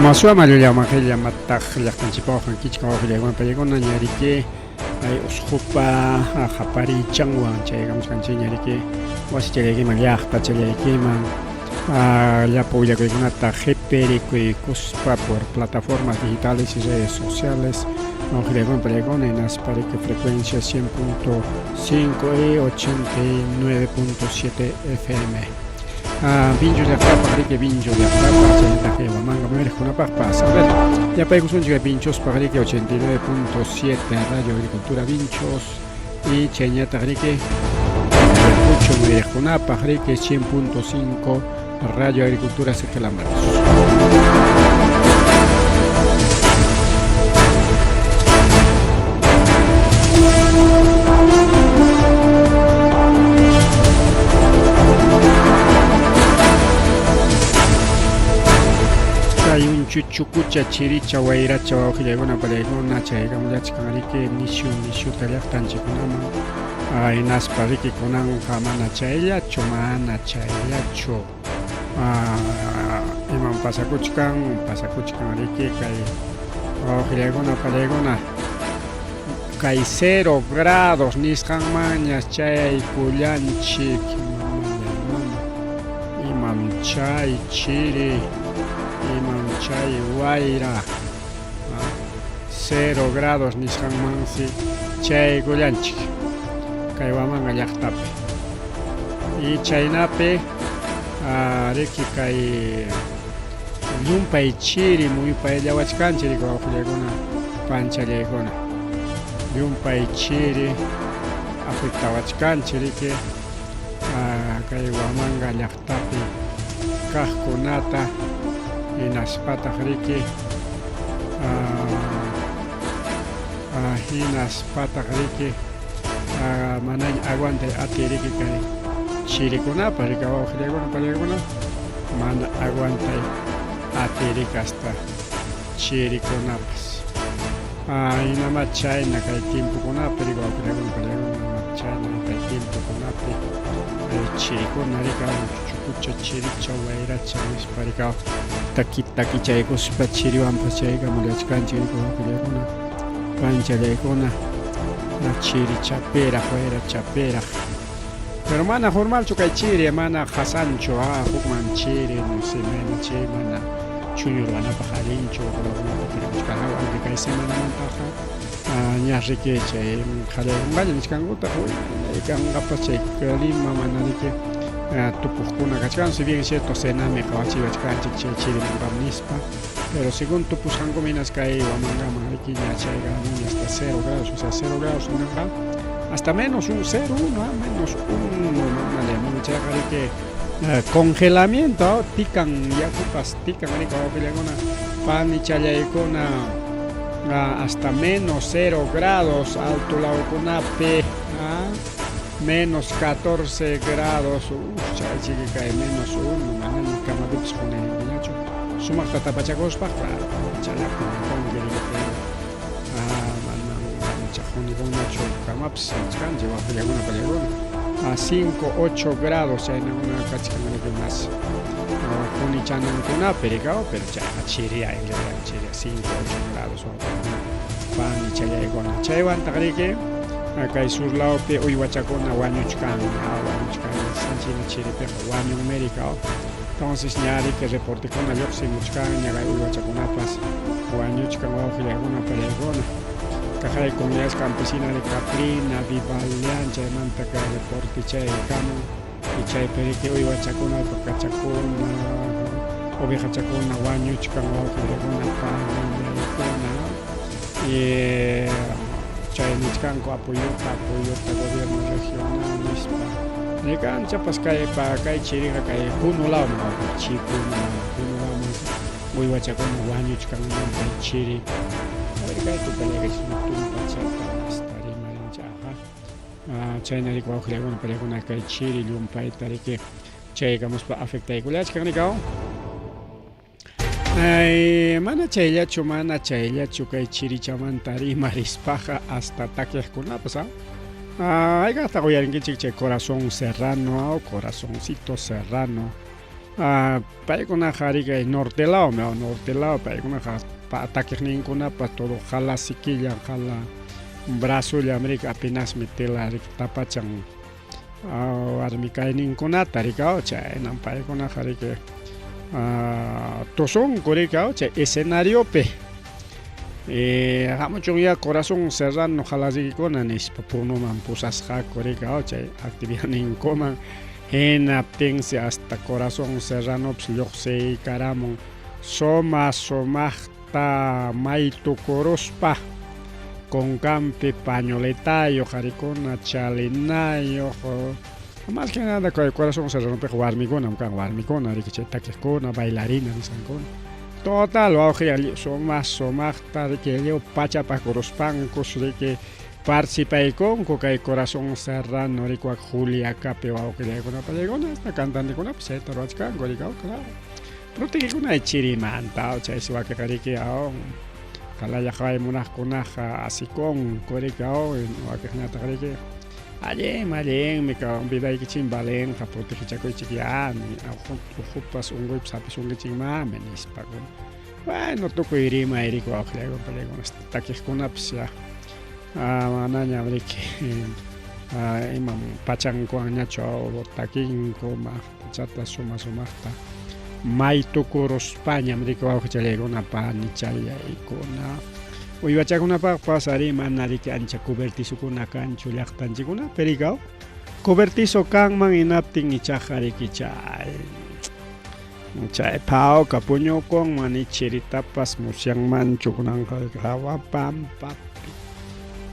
Suama suama llullaman qillamataq llaqtanchikpaq kichka wawqillaywan paykuna ñariki ay usqupa qapariychanwan chaykamuchkanchik ñariki wasichallaykiman llaqtachallaykiman llapa willakuykunata qipirikuykuspa por plataformas digitales y redes sociales wawqillaywan paykuna hinaspa riki frecuencia 100.5 y 89.7 FM. Vinchos llaqtapaq riki Vinchos llaqtapaq chaynataq kay Huamanga muyuriqkunapaqpas. A ver, yapaykusunchik kay Vinchospaq riki 89.7 Radio Agricultura Vinchos y chayñataq riki Ayacucho muyuriqkunapaq riki 100.5 Radio Agricultura Sequelamaros. Kay unchuchukucha chiricha wayracha wawqillaykuna pallaykuna chaykamullachkan riki nishu nishuta llaqtanchikkunaman hinaspa riki kunanqa mana chayllachu mana chayllachu imam pasakuchkan pasakuchkan riki kay wawqillaykuna pallaykuna kay cero grados nisqanmanñas chayaykullanchik mama imam chay chiri imam chay wayra cero grados nisqanmansi chayaykullanchik kay Huamanga llaqtapi y chaynapi riki kay Llumpay chiri muyupayllawachkanchik riki wawqillaykuna panchallaykuna. Llumpay chiri afectawachkanchik riki kay Huamanga llaqtapi kaqkunata hinaspataq riki hinaspataq riki manaña aguantay atiy riki kay chirikunapa riki wawqillaykuna pallaykuna. Mana aguantay atirik hasta chirikunapas. Hinamá chayna kay tiempokunapi riki wawqillakuna paykunamá chayna kay tiempokunapi chirikuna riki chukucha chiricha wayracha nispa riki taki takichaykuspa chiriwanpas chaykamullachkanchik riki wawqillakuna panchallaykuna chirichapiraq wayrachapiraq. Pero mana formalchu kay chiri, mana qasanchu, ah, hukman chiri, no sé, mayna chay mana chuñu ruwanapaq allinchu, runakunata kirakuchkanaw, aunque kay semanamantaqa ña riki chay qallaykunqaña nichkankutaq, kanqapas chay clima mana riki tupuqkuna kachkan, si bien es cierto Senami qawachiwachkanchik chay chirimunqam nispa, pero según tupusqankum hinas kay Huamangaman riki ña chayqa hasta cero grados, o sea, cero grados ninanqa hasta menos un cero, uno, ah, menos uno, mamalla, chayqa riki congelamiento, tikan yakupas, tikan riki wawqillaykuna, panichallaykuna, hasta menos cero grados alto lawkunapi, menos 14 grados, uf, chay chiki kay menos uno, manami kamapipas qunayninkuñachu, sumaqta tapachakuspa, claro, challapun riki, pero manam ancha qunikunñachu kamapas nichkanchik wawqillakuna pallakuna, a 5, 8 grados chaynakuna kachkan riki mas qunichanankunapi rikaw, pero chayqa chiriya en realidad chiriya 5, 8 grados wawqillakuna panichallaykuna, chaywantaq riki kay sur lawpi uywachakuna wañuchkan, wañuchkan china chiripiqa wañunmi rikaw, entonces ña riki reportekuna lluqsimuchkan ña kay uywachakunapas wañuchkan wawqillaykuna pallaykuna, kaqay comunidades campesinas de Caprina, Vivalian, chaymanta kay reporte chayaykamun y chaypi riki uywachakuna alpacachakuna ovejachakuna wañuchkan wawqillaykuna panillaykuna y chay nichkanku apoyota apoyota gobierno regional nispa nika anchapas kay pa kay chiriqa kay Puno lawman chi Puno lawman Puno lawman uywachakuna wañuchkan llumpay chiri a ver kay tupallakachis tumpachata hasta rimarinchik aja chayna riki wawqillakuna pallakuna kay chiri llumpayta riki chaykamuspa afectaykullachkan rikaw. Ay, mana chayllachu, mana chayllachu kay chirichamanta rimarispaqa hasta takiqkunapas, ah. Hayk'aqtaq uyarinkichik chay corazón serrano, corazoncito serrano. Paykunaqa ari kay norte lawmi, norte law paykunaqa takiqninkunapa todo qala sikillan, qala brazollam riki apenasmi tela riki tapachan warmi kayninkunata riki chaynam paykunaqa riki tusunku riki chay escenariopi. Hamuchunyá Corazón Serrano qalarikikuna nispa Punoman pusasqaku riki chay actividadninkuman. Hinaptinsi hasta Corazón Serranopas lluqsiykaramun suma sumaqta maytukuruspa kunkanpi pañuletayuq qarikuna chalinayuq. Más que nada kay Corazón Serranopiqa warmikunam kan, warmikuna riki chay takiqkuna, bailarina nisqankuna. Total wawqiy suma sumaqta riki lliw pachapakuruspankus riki participaykunku kay Corazón Serrano riki wak Juliacapi wawqillaykuna pallaykuna hasta cantantekunapas chayta ruwachkanku riki claro. Protegekunay chirimanta chaysi wakiqa riki qalalla qaway munaqkunaqa asikunku riki wakiqñataq riki allinmi allinmi vidaykichikmi valenqa protegechakuychikyá uqupas unquypas hapisunkichikmanmi nispa. Bueno tukuy rimay riki wawqillaykuna pallaykuna takiqkunapas ya manañam riki imam pachankuwanñachu takinku maqtachata suma sumaqta maytukuruspañam riki wawqichallaykuna panichallaykuna uywachakunapaqpas ari mana riki ancha cobertizokuna kanchu llaqtanchikkunapi riki cobertizo kanman hinaptin ichaqa riki chay chay phawka puñukunman ni chiritapas musyanmanchu kunanqa hawa pampapi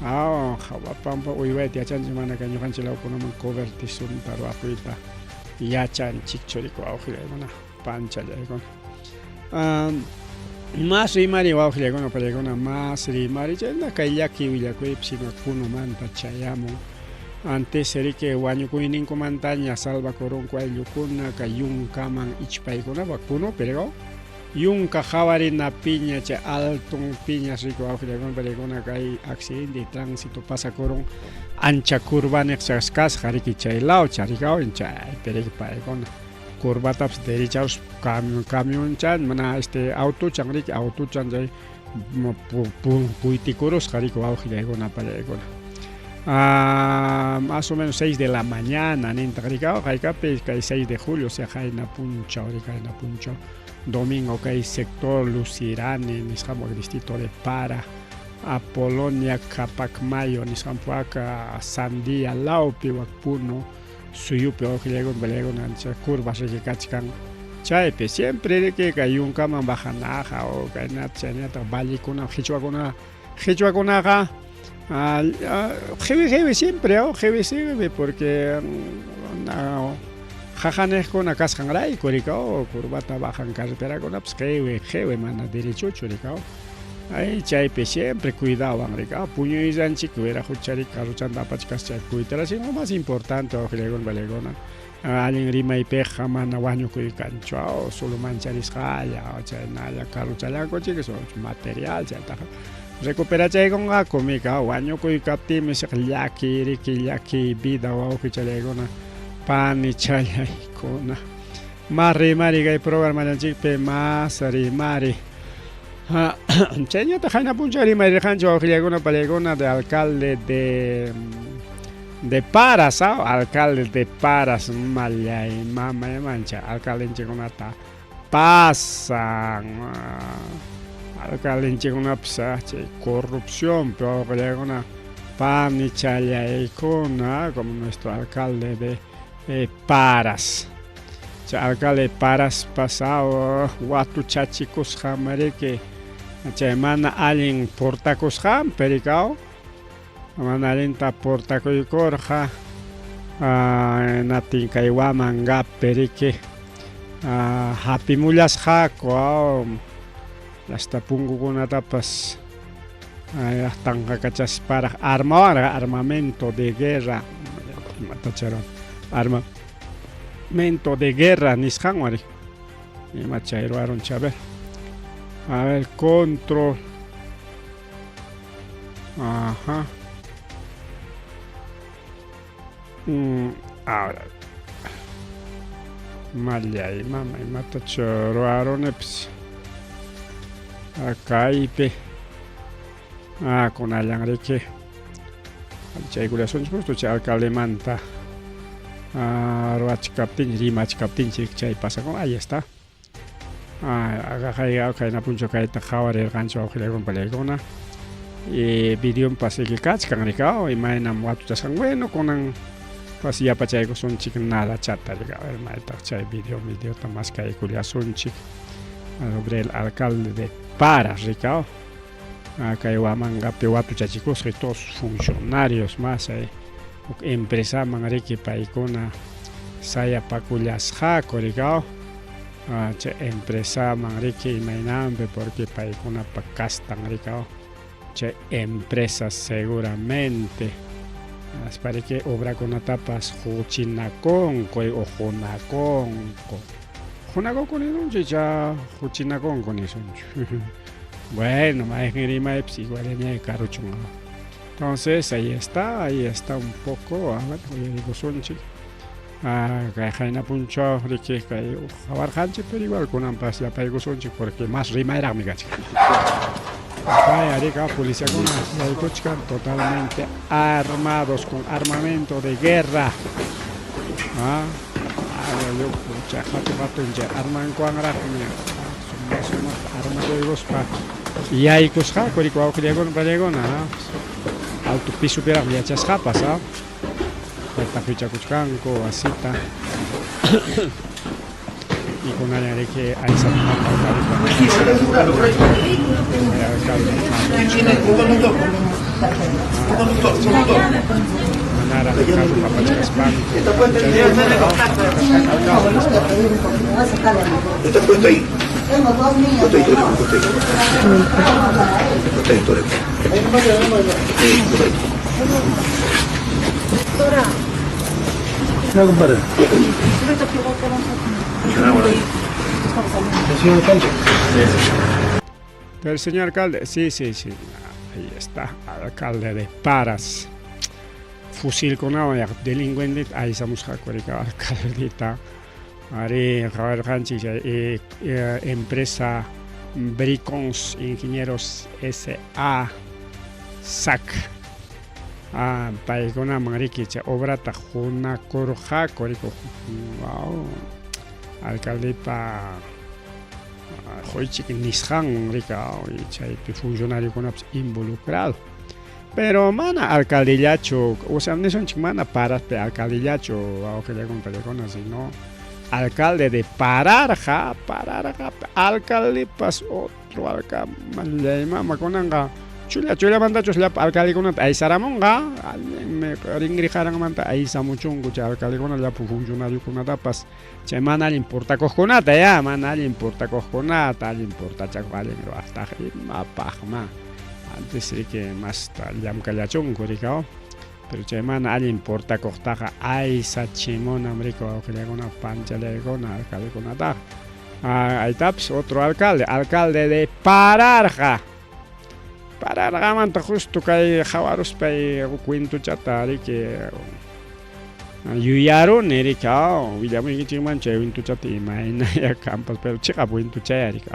hawa pampa uywayta yachanchik mana kay ñuqanchik lawkunaman cobertizonta ruwakuyta yachanchikchu riki wawqillaykuna panchallaykuna. Mas rimari wawqillaykuna pallaykuna mas rimari chayna kay llaki willakuypis ima Punomanta chayamun antes riki wañukuyninkumantaña salvakurunku ayllukuna kay yunkaman ichpaykunapaq Punopi riki yunka qawarinapiña chay alton piñas riki wawqillaykuna pallaykuna kay accidente de tránsito pasakurun ancha curvaniq kasqa riki chay lawcha riki chaypi riki paykuna curvatapas derecharuspa camionchan mana este autochan riki autochan chay puytikurusqa riki wawqillaykuna pallaykuna. Más o menos 6 de la mañana nintaq riki haykapi kay 6 de julio o sea qayna punchaw riki qayna punchaw domingo kay sector Lucirani nisqanpaq distrito de Para Apolonia Capacmayo nisqanpaq Sandia lawpi wak Puno suyupi wawqillaykuna pallaykuna ancha curvas riki kachkan chaypi siempre riki kay yunkaman bajanaqa o kaynata chaynataq vallikuna qhichwakuna qhichwakunaqa qiwi qiwi siempre qiwi qiwi porque qaqaniqkuna kasqanrayku riki curvata bajan carreterakunapas qiwi qiwi mana derechochu riki ay chaypi siempre cuidawan riki puñuyllanchik wiraqucha riki carrochanta apachkaspa chay cuidarachikmi más importante wawqillaykuna pallaykuna allin rimaypiqa mana wañukuy kanchu solo mancharisqalla chaynalla carrochallankuchik material chaytaqa recuperachaykunqaku mika wañukuy kaptinmi llaki riki llaki vida wawqichallaykuna panichallaykuna más rimari kay programallanchikpi más rimari. Chayñataq qayna punchaw rimarirqanchik wawqillaykuna pallaykuna de alcalde de Paras, alcalde de Paras mallay mamay mancha alcaldenchikkunata pasan alcaldenchikkunapas chay corrupcionpi wawqillaykuna panichallaykuna como nuestro alcalde de Paras. Chay alcalde Paras pasao watuchachikusqanmi riki chay mana allin portakusqanpi riki mana allinta portakuykurqa hinaptin kay Huamangapi riki hapimullasqaku hasta punkukunatapas tanqakachasparaq armawanraq armamento de guerra imatachá armamento de guerra nisqanwan riki ima chay ruwarunchik a ver a ver control ajá ahora. Mallay mama imatachu ruwarunipas kaypi ah kunallan riki chaykullasunchik justo chay alcaldemanta ruwachkaptinchik rimachkaptinchik chay pasakun ahí está ah qayna punchaw kayta qhawarirqanchik wawqillaykuna pallaykuna y videonpas riki kachkan riki imaynam watuchasqan bueno kunan pas yapachaykusunchik nadachata riki a ver maytaq chay video videota maskaykullasunchik sobre el alcalde de Paras riki kay Huamangapi watuchachikusqa y todos funcionarios más hay huk empresaman riki paykuna sayapakullasqaku riki chay empresaman riki imaynanpi porque paykunapa kastan riki chay empresa seguramente aspa riki obrakunatapas huchinakunku o hunakunku Hunakunku nisunchu icha huchinakunku nisunchu. Bueno, mayqin rimaypis igualañay karuchun. Entonces, ahí está un poco, a ver, uyarikusunchik. Ah, kay qayna punchaw riki kay qhawarqanchik, pero igual kunanpas yapaykusunchik porque más rimayraqmi kachkan. Kay arika policiakuna yaykuchkan totalmente armados con armamento de guerra. Ah, chay hatun hatun chay armankuwanraqmi sumaq sumaq armakuykuspa yaykusqaku riki wawqillaykuna pallaykuna alto pisopiraqmi yachasqapas chayta fichakuchkanku wasita y kunallan riki aysamunata Manaraq carro apachkaspanku. Está puesto ahí. Puesto ahí, puesto ahí. Puesto ahí, correcto. No, compadre. El señor alcalde. El señor alcalde, sí, sí, sí. Ahí está, alcalde de Paras. Fusilkunawan yaq delincuenteta aysamusqaku riki alcaldeta. Ari qhawarqanchik chay empresa Bricons Ingenieros SA SAC. Ah, paykunaman riki chay obrata hunakurqaku riki alcaldepa quychik nisqan riki chaypi funcionariokunapas involucrado. Pero mana alcaldellachu, o sea, nisunchik mana Paraspi alcaldellachu wawqillaykuna pallaykuna, sino alcalde de Pararja, Pararja, alcaldepas otro alcalde, mama kunanqa chulla chullamantachus llapa alcaldekunata aysaramunqa, allinmi rinri qaranmanta aysamuchunku chay alcaldekuna llapa funcionariokunatapas chay mana allin portakuqkunata ya, mana allin portakuqkunata, allin portachakuq allin ruwaqtaq imapaqma. Antes riki masta llamkallachunku riki pero chay mana allin portakuqtaqa aysachimunam riki wawqillaykuna panchallaykuna alcaldekunataqa. Aytapas otro alcalde, alcalde de Pararja. Pararjamanta justo kay qhawaruspay cuentochata riki yuyaruni riki willamuykichikman chay cuentochata imaynaya kanpas pero chiqap cuentochaya riki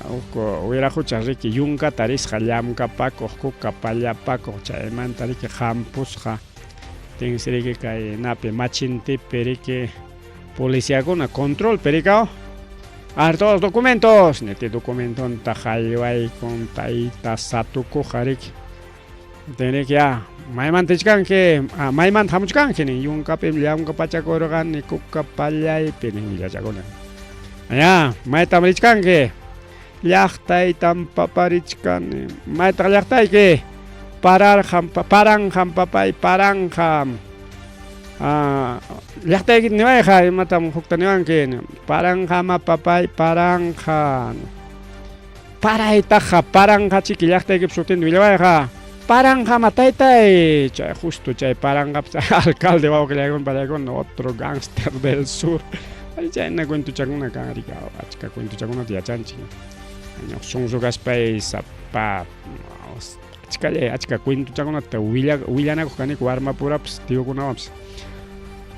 huk wiraqucha riki yunkata risqa llamkapakuq kuka pallapakuq chaymanta riki hampusqa tinsi riki kay napi machintipi riki policiakuna controlpi riki a ver todos los documentos niti documentonta haywaykun tayta satukuqa riki riki ya maymanta richkanki maymanta hamuchkanki nin yunkapim llamkapachakurqani kuka pallaypi nin willachakuni ya maytam richkanki llaqtaytam paparichkani maytaq llaqtayki pararjam paranjam papay paranjam llaqtaykita niwayqa imatam hukta niwanki paranjama papay paranja paraytaqa paranjachiki llaqtaykipa sutinta willawayqa paranjama taytay chay justo chay paranjapas alcalde wawqillaykuna pallaykuna otro gangster del sur chayna cuentochakuna kan riki achka cuentochakunata yachanchik sunsu kaspay sapa achkalla achka cuentochakunata willanakuq kaniku warmapurapas tiokunawanpas.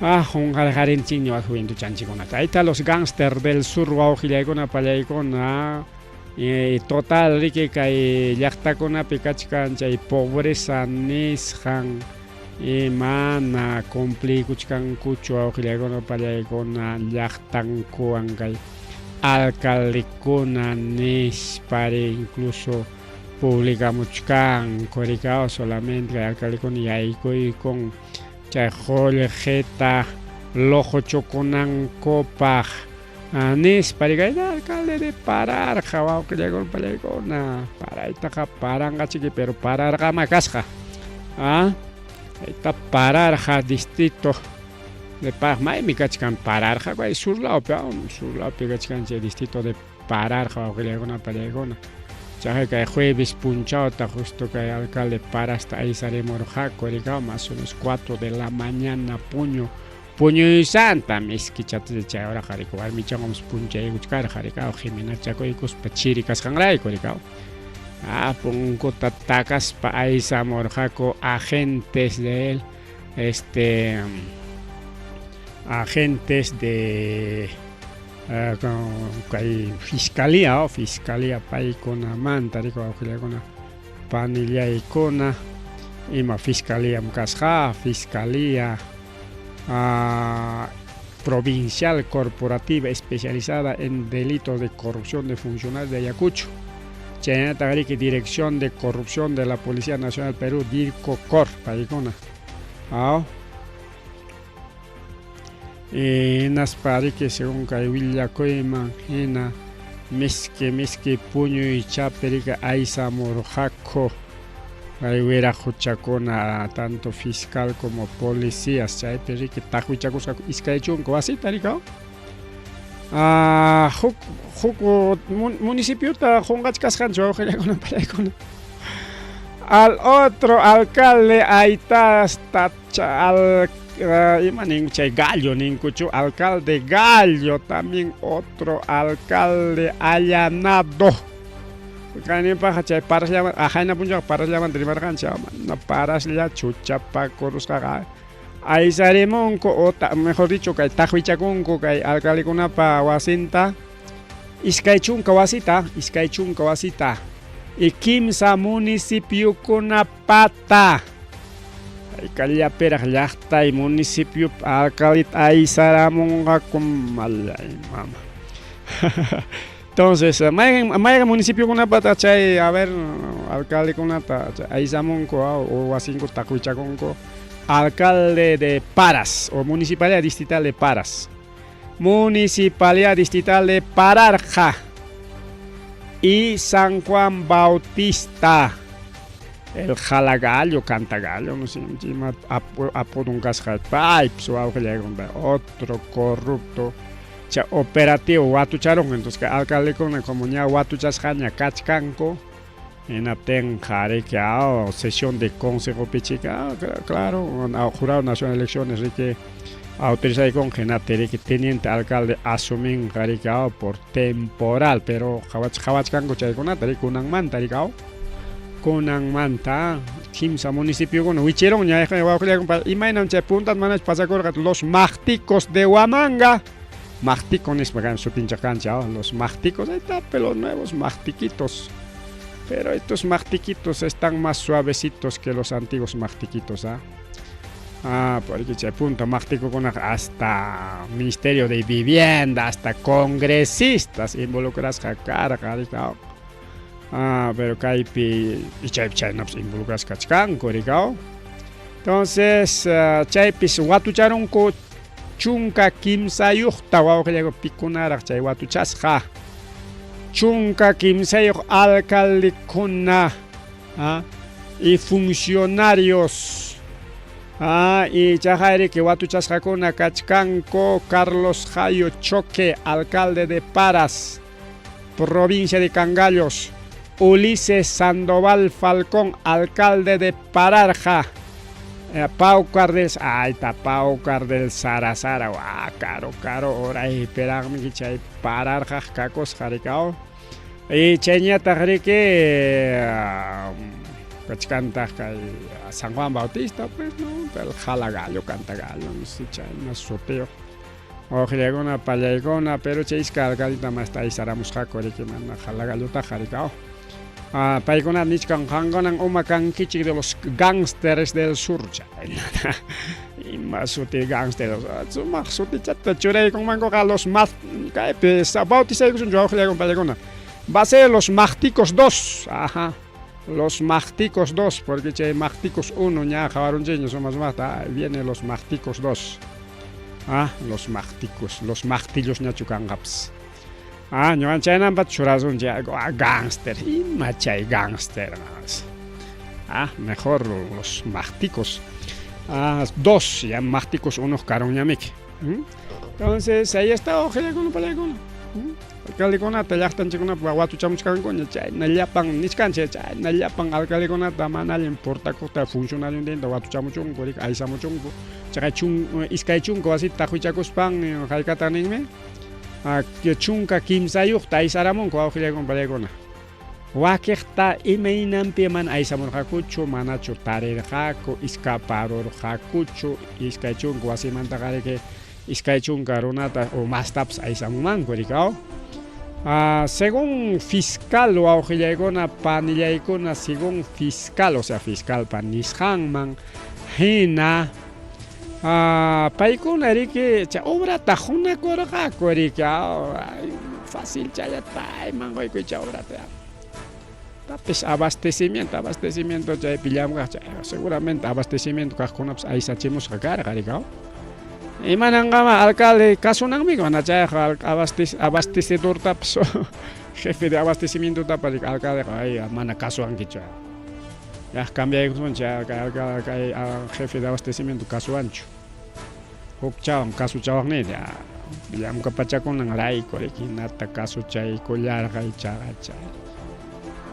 Ah, qunqarqarinchikña wak juventuchanchikkunata. Ahí está los gangster del sur wawqillaykuna pallaykuna. Eh, total riki kay llaqtakunapi kachkan chay pobreza nisqan eh, mana cumpliykuchkankuchu wawqillaykuna pallaykuna llaqtankuwan kay alcaldekuna nispari incluso publicamuchkanku rikao solamente kay alcaldekuna yaykuykun chay qullqita luquchukunankupaq nispa rikayta alcalde de pararqa wawqillaykuna pallaykuna paraytaqa paranqachiki pero pararqama kasqa ah ayta pararqa distrito de Paraq maymi kachkan pararqa kay sur lawpi sur lawpi kachkan chay distrito de pararqa wawqillaykuna pallaykuna chayqa kay jueves punchawta justo kay alcalde parasta aysarimurqaku rikaw más o menos 4 de la mañana puñu puñuysanta miskichata chay horaqa rikaw warmichanwan punchaykuchkarqa rikaw jiminachakuykuspa chiri kasqanrayku rikaw ah punkuta takaspa aysamurqaku agentes de él este agentes de kay fiscalía o fiscalía paykunamanta rikuy wawqillaykuna panillaykuna ima fiscalíam kasqa fiscalía provincial corporativa especializada en delitos de corrupción de funcionarios de Ayacucho chaynataq riki dirección de corrupción de la Policía Nacional Perú DIRCOCOR paykuna aw Hinaspa riki según kay willakuyman hina miski miski puñuy chapi riki aysamurqaku kay wiraquchakuna tanto fiscal como policías chaypi riki taqwichakusqaku 20 wasita riki huk huk municipiota qunqachkasqanchu wawqillaykuna palaykuna al otro alcalde aytasta al ima ninku chay gallo ninkuchu alcalde gallo también otro alcalde allanado kayninpaqqa chay parasllaman qayna punchawqa parasllamanta rimarqanchik mana parasllachu chapakurusqaqa aysarimunku o mejor dicho kay taqwichakunku kay alcaldekunapa wasinta 20 wasita 20 wasita y kimsa municipiokunapata kallapiraq llaqtay municipio alcaldeta aysaramunqaku mallay mama entonces mayqin mayqin municipiokunapata chay a ver alcaldekunata aysamunku o wasinkuta taqwichakunku alcalde de Paras o municipalidad distrital de Paras municipalidad distrital de Pararja y San Juan Bautista el jalagallo, cantagallo, no sé, ima apodon kasqa paypis wawqillaykunata otro corrupto chay operativo watucharun entonces kay alcaldekuna como ña watuchasqaña kachkanku hinaptinqa riki sesión de consejopi chika claro jurado nacional de elecciones riki autorizaykunqa hinaptin riki teniente alcalde asuminqa riki por temporal pero qhawachkanku chaykunata riki kunanmanta riki kunanmanta kimsa municipiokuna wichirunña wawqillaykuna imaynam chay puntata manachu pasakurqa los maqticos de Huamanga maqtico nispa kan sutinchaq kanchik los maqticos ahí está los nuevos maqtiquitos pero estos maqtiquitos están más suavecitos que los antiguos maqtiquitos ¿ah? Ah, porque chay punta maqticokunaqa hasta Ministerio de Vivienda, hasta congresistas involucrasqa karqa rikaw. Ah, pero kaypi chaypi chaynapas involucrasqa kachkanku rikaw. Entonces, chaypis watucharunku 13ta wawqillayku pikunaraq chay watuchasqa 13 alcaldekuna y funcionarios y chaqayriki watuchasqakuna kachkanku Carlos Jayo Choque, alcalde de Paras, provincia de Cangallos, Ulises Sandoval Falcón, alcalde de Pararja, Paucar del, ahí está, Paucar del Sarasara, ah, caro, caro, oray peraqmi chay Pararja kakusqa rikao y chayñataq riki Kachkantaq kay San Juan Bautista, pues, no, el jala gallo, canta gallo, no sé, chayna sutiyuq. Wawqillaykuna, pallaykuna, pero chay iskay alcaldeta masta aysaramusqaku riki mana jala gallotaqa riki, aw. Ah, paykuna nichkan qankunan uma kankichik de los gangsters del sur chaynata. Ima suti gangster, sumaq sutichata churaykunmankuqa los más kaypi bautizaykusunchu wawqillaykuna, pallaykuna. Va a ser los Magticos 2, ajá. Los Magticos 2, porque chay Magticos 1 ña qhawarunchikña suma sumaqta, viene los Magticos 2. Ah, los Magticos, los Magtillos ñachu kanqapas. Ah, ñuqan chaynampa churasunchik, ah, gangster, ima chay gangster. Ah, mejor los Magticos. Ah, 2, ya Magticos 1 karunñamiki. Entonces, ahí está, wawqillaykuna, pallaykuna. Alcaldekunata llaqtanchikkunapi watuchamuchkankuña, chayna llapan nichkanchik, chayna llapan alcaldekunata mana allin portakuqta funcionariontinta watuchamuchunku, riki aysamuchunku. Chaqa chun 20 wasita taqwichakuspan haykatan ninmi, 13 ta aysaramunku wawqillaykuna, pallaykuna. Wakiqta imaynanpi mana aysamurqakuchu, manachu tarirqaku, iskaparurqakuchu, 20 wasimantaqa riki 20 runata o mastapas aysamunmanku riki, aw. Según fiscal wawqillaykuna, panillaykuna, según fiscal, o sea fiscalpa nisqanman hina, paykuna riki chay obrata hunakurqaku riki, aw, fácil chayata payman quykuy chay obrata. Tapis abastecimiento, abastecimiento chaypi llamkaq chay seguramente abastecimiento kaqkunapas aysachimusqa karqa riki, aw. Imananqama alcalde kasunanmi mana chayqa abastecedortapas jefe de abastecimientotapas riki alcaldeqa ay mana kasuwankichu. Ya cambiaykusunchik kay alcalde kay jefe de abastecimiento kasuwanchu. Hukchawan kasuchawaqniyta ya llamkapachakunan rayku riki hinata kasuchaykullarqa ichaqa chay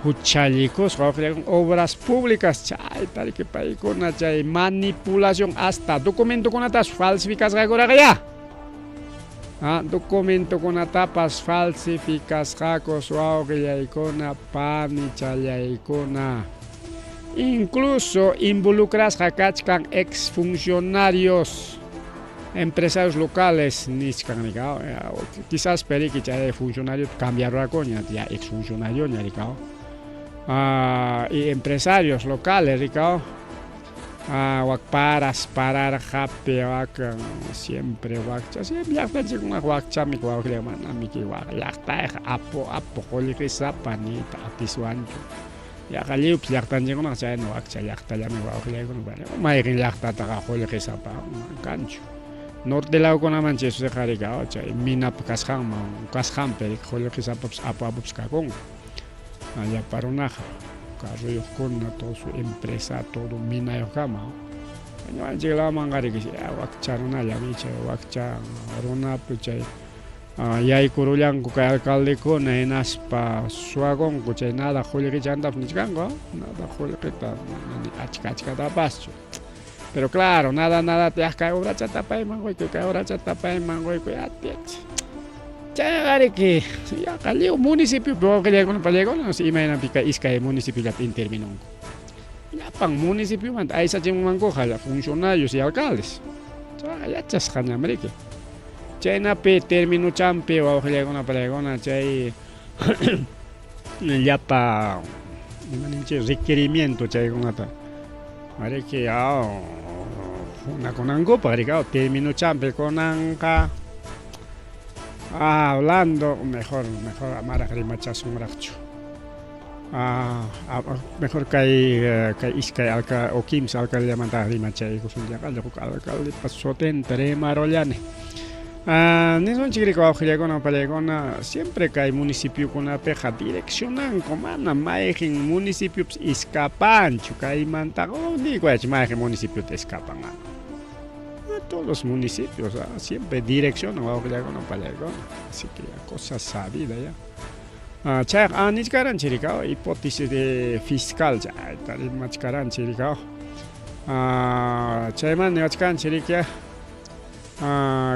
huchallikusqa wawqillaykuna obras públicas chayta riki paykuna chay manipulación hasta documentokunatapas falsificasqakuraqya. Ah, documentokunatapas falsificasqakus wawqillaykuna, panichallaykuna. Incluso involucrasqa kachkan exfuncionarios, empresarios locales nichkan rikaw. Quizás periki chay funcionario cambiarurakuña ya exfuncionarioña rikaw. Y empresarios locales rikaw. Wak paras pararqapi wak siempre wakcha siempre llaqtanchikkunaqa wakchami wawqilla manamiki wak llaqtayqa apu apu qullqisapa niyta atiswanchu. Yaqa lliwpas llaqtanchikkunaqa chayna wakcha llaqtallami wawqillaykuna, mayqin llaqtataqa qullqisapa kanchu. Norte lawkunaman chaysuqa riki chay minapa kasqanman kasqanpi riki qullqisapapas apu apupas kakunku. Llapa runaqa carroyuqkuna todo su empresa todo minayuqkama. Ñuqanchik lawmanqa riki wakcha runallami chay wakcha runapi chay yaykurullanku kay alcaldekuna hinaspa suwakunku chay nada qullqichantapas nichkanku, nada qullqita mana achka achkatapaschu. Pero claro, nada nada ya kay obrachata payman quykuy, kay obrachata payman quykuy, atiach. Chayqa riki yaqa lliw municipiopi wawqillaykuna, pallaykuna, imaynanpi kay iskay municipiollata intervinunku. Llapan municipiomanta aysachimunmankuqa funcionarios y alcaldes. Chayqa yachasqañam riki. Chaynapi terminochampi wawqillaykuna, pallaykuna, chay llapa ima ninchik requerimiento chaykunata riki aw hunakunankupaq riki aw terminochampi kunanqa hablando mejor mejor amaraq rimachasunraqchu. Mejor kay kay iskay alca o kimsa alcaldellamanta rimachaykusun yaqalla huk alcaldepa sutinta rimarullani. Nisunchik riki wawqillaykuna, pallaykuna, siempre kay municipiokunapiqa direccionanku mana mayqin municipiopas escapanchu kaymantaqa niykuwaychik mayqin municipiota escapan. Todos los municipios siempre direccionan wawqillaykuna, pallaykuna, así que ya cosa sabida ya. Chayqa nichkaranchik riki hipótesis de fiscal chayta rimachkaranchik riki. Chaymanta niwachkanchik riki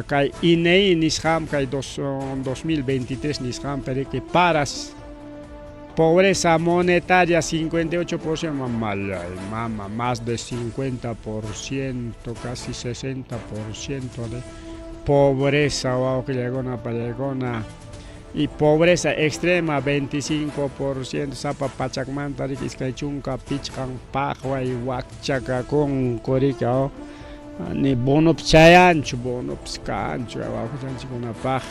kay INEI nisqan kay 2023 nisqanpi riki paras. Pobreza monetaria 58%, mamallay, mama, más de 50%, casi 60% de pobreza, wawqillaykuna, pallaykuna. Y pobreza extrema 25%, sapa pachakmanta riki 25 paqway wakcha kakunku riki, oh. Ni bonopas chayanchu, bonopas kanchu wawqichanchikkunapaq.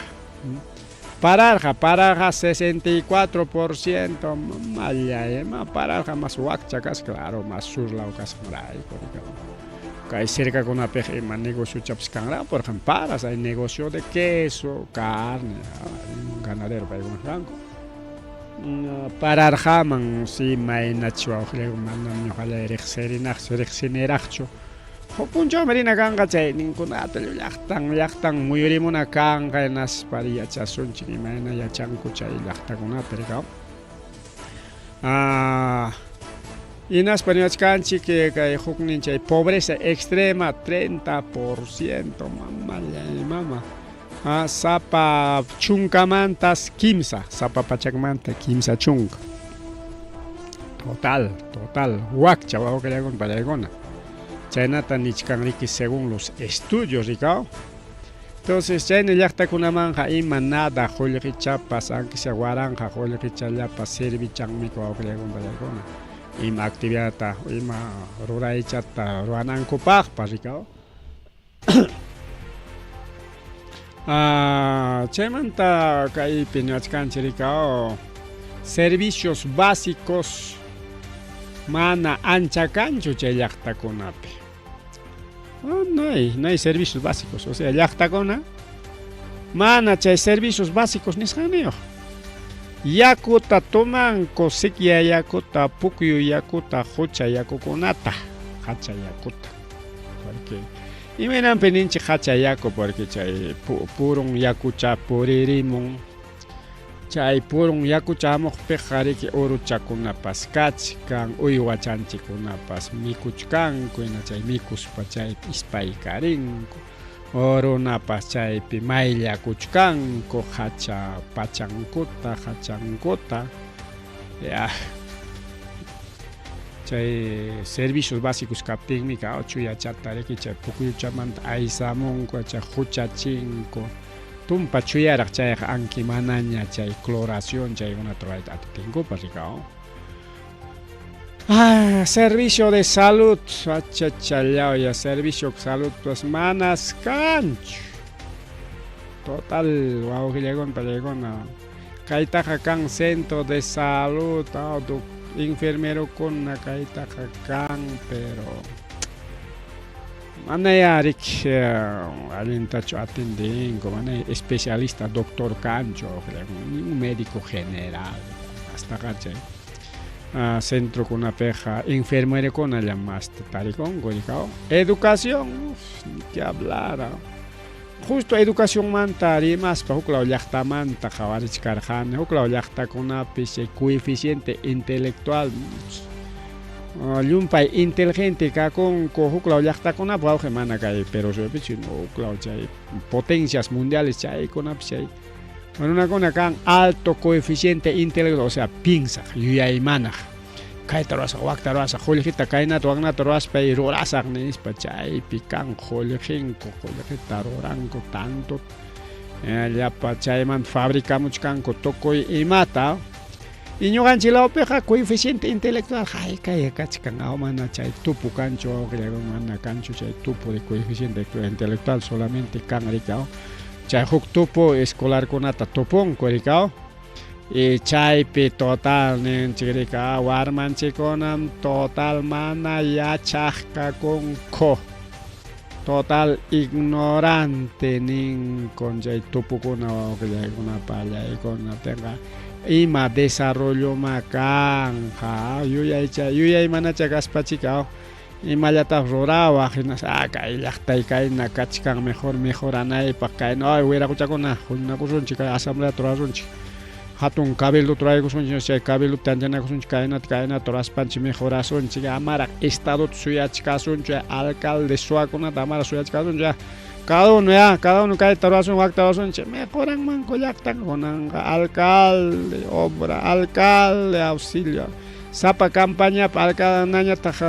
Pararqa, pararqa 64%, mamallay, ma pararqa mas wakcha kasqa, claro, mas sur law kasqanrayku riki. Kay cercakunapiqa ima negociochapas kanraq, porque paras hay negocio de queso, carne, ganadero paykuna kanku. Pararqaman si maynachu wawqillayku, manam ñuqallay riqsirinaqchu, riqsiniraqchu. Huk punchawmi rina kanqa chay ninkunata llaqtan llaqtan muyurimuna kanqa hinaspa yachasunchik imayna yachanku chay llaqtakunapi rikaw. Hinaspa niwachkanchik kay huknin chay pobreza extrema 30%, mamallay mama. Sapa chunkamantas kimsa, sapa pachakmanta 30. Total, total, wakcha wawqillaykuna pallaykuna. Chaynata nichkan riki según los estudios rikaw. Entonces chayna llaqtakunamanqa ima nada qullqichapas, aunque sea waranqa qullqichallapas servichanmiku wawqillaykuna pallaykuna. Ima actividadta, ima ruraychata ruwanankupaqpas rikaw. Chaymanta kaypi niwachkanchik rikaw servicios básicos mana ancha kanchu chay llaqtakunapi. No hay, no hay servicios básicos, o sea, llaqtakuna mana chay servicios básicos nisqanniyuq. Yakuta tomanku, sikya yakuta, pukyu yakuta, qucha yakukunata, hacha yakuta. Porque imaynanpi ninchik hacha yaku, porque chay purun yakucha puririmun. Chay purun yakucha hamuqpiqa riki uruchakunapas kachkan, uywachanchikkunapas mikuchkanku, hina chay mikuspa chaypi ispaykarinku. Runapas chaypi mayllakuchkanku hacha pachankuta, hachankuta. Ya. Chay servicios básicos kaptinmi chuyachata riki chay pukyuchamanta aysamunku, chay huchachinku. Tumpa chuyaraq chayqa anki manaña chay cloración chaykunata rurayta atitinkupas rikaw. Servicio de salud, achachallawya, servicio de salud pues manas kanchu. Total, wawqillaykuna pallaykuna. Kaytaqa kan centro de salud, enfermerokuna kaytaqa kan, pero manaya riki allintachu atendinku, mana especialista doctor kanchu, ningún médico general, astaqa chay centrokunapiqa enfermerokunallam masta tarikunku rikaw. Educación, uf, ni que hablar. Justo educacionmanta rimaspa huklaw llaqtamanta qhawarichkarqani, huklaw llaqtakunapi chay coeficiente intelectual llumpay inteligente kakunku huklaw llaqtakunapi wawqi, mana kay Perú suyupichu, huklaw chay potencias mundiales chaykunapi chay runakuna kan alto coeficiente intelectual, o sea, piensaq, yuyaymanaq. Kayta ruwasaq, wakta ruwasaq, qullqita kaynata waknata ruwaspay rurasaq nispa chaypi kan qullqinku, qullqita ruranku tanto llapa chaymanta fabricamuchkanku tukuy imata. Y ñuqanchik lawpiqa coeficiente intelectual haykaya kachkan, mana chay tupu kanchu wawqillaykuna, mana kanchu chay tupu de coeficiente intelectual, solamente kan rikaw. Chay huk tupu escolarkunata tupunku rikaw. Y chaypi total ninchik rika warmanchikkunam total mana yachaq kakunku. Total ignorante ninkun chay tupukuna wawqillaykuna pallaykuna tinqa ima desarrolloma kanqa yuyaycha yuyay manacha kaspachika imallataq rurawaq hinaspa kay llaqtay kayna kachkan mejor mejoranaypaq kayna ay wiraquchakuna huñunakusunchik kay asambleata rurasunchik hatun cabildota ruraykusunchik chay cabildota tanchanakusunchik kaynata kaynata ruraspanchik mejorasunchik amaraq estadota suyachkasunchu alcalde suwakunata amaraq suyachkasunchu. Cada uno ya, cada uno kayta ruwasun, wakta ruwasunchik, mejoranmanku llaqtan kunanqa alcalde, obra, alcalde, auxilio. Sapa campañapi alcaldeñataq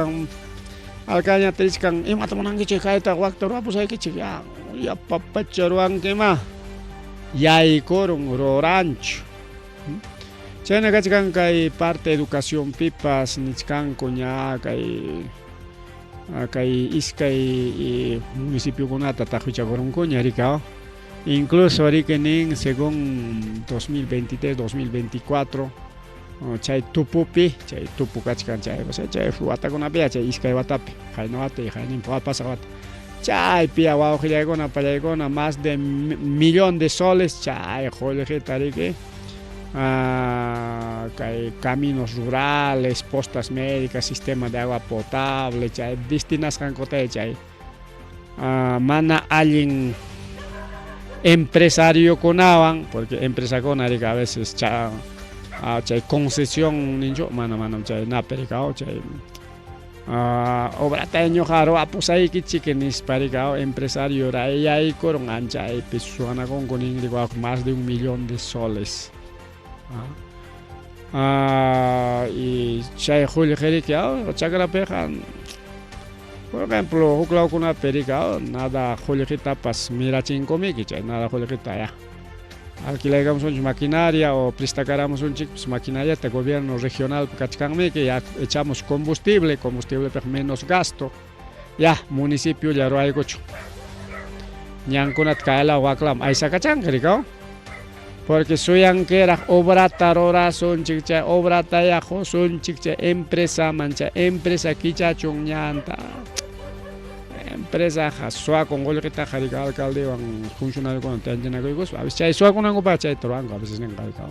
alcaldeñataq richkan, imata munankichik kayta wakta ruwapusaykichik, ya, yapa pacha ruwankima, yaykurun ruranchu. Chayna kachkan kay parte educacionpipas nichkanku ña kay kay iskay municipiokunata taqwichakurunkuña rika. Incluso riki nin según 2023-2024 chay tupupi, chay tupu kachkan chay, o sea, chay watakunapi chay iskay watapi, qayna wata y qayninpa pasaq wata. Chaypi wawqillaykuna pallaykuna más de millón de soles chay qullqita riki kay caminos rurales, postas médicas, sistema de agua potable, chay destinasqankuta chay mana allin empresariokunawan, porque empresakuna riki a veces chay concesión ninchu, mana manam chay napi riki chay obrata ñuqa ruwapusaykichik nispa riki empresario yaykurun anchaypi suwanakunku nin riki más de 1 millón de soles. Y chay qullqi riki chakrapiqa, por ejemplo, huk lawkunapi riki nada qullqitapas mirachinkumiki, chay nada qullqita ya alquilaykamusunchik maquinaria o prestakaramusunchikpas maquinariata gobierno regional kachkanmiki, ya echamos combustible, combustiblepiq menos gasto, ya municipiolla ruwaykuchun ñankunata kaylaw waklaman aysakachanqa riki, porque suyankiraq obrata rurasunchik, chay obrata ya qusunchik chay empresaman, chay empresa kichachun ñanta. Empresaqa suwakun qullqitaqa riki alcaldewan funcionariokuna tantianakuykuspa, a veces chay suwakunankupaq chayta ruwanku a veces ninqa riki.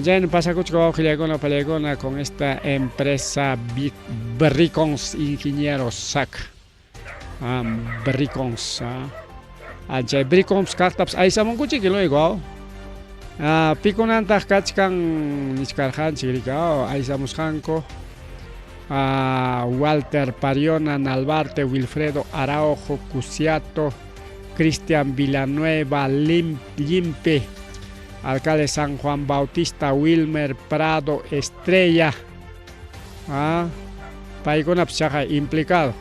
Chayna pasakuchka wawqillaykuna pallaykuna con esta empresa Bricons Ingenieros SAC. Bricons. Chay Bricons kaqtapas aysamunkuchik luego. Pikunantaq kachkan nichkarqanchik riki aysamusqanku. Walter Pariona Nalvarte, Wilfredo Araujo Cusiato, Cristian Villanueva Limpe, alcalde San Juan Bautista Wilmer Prado Estrella. Paykunapas chaqa implicado.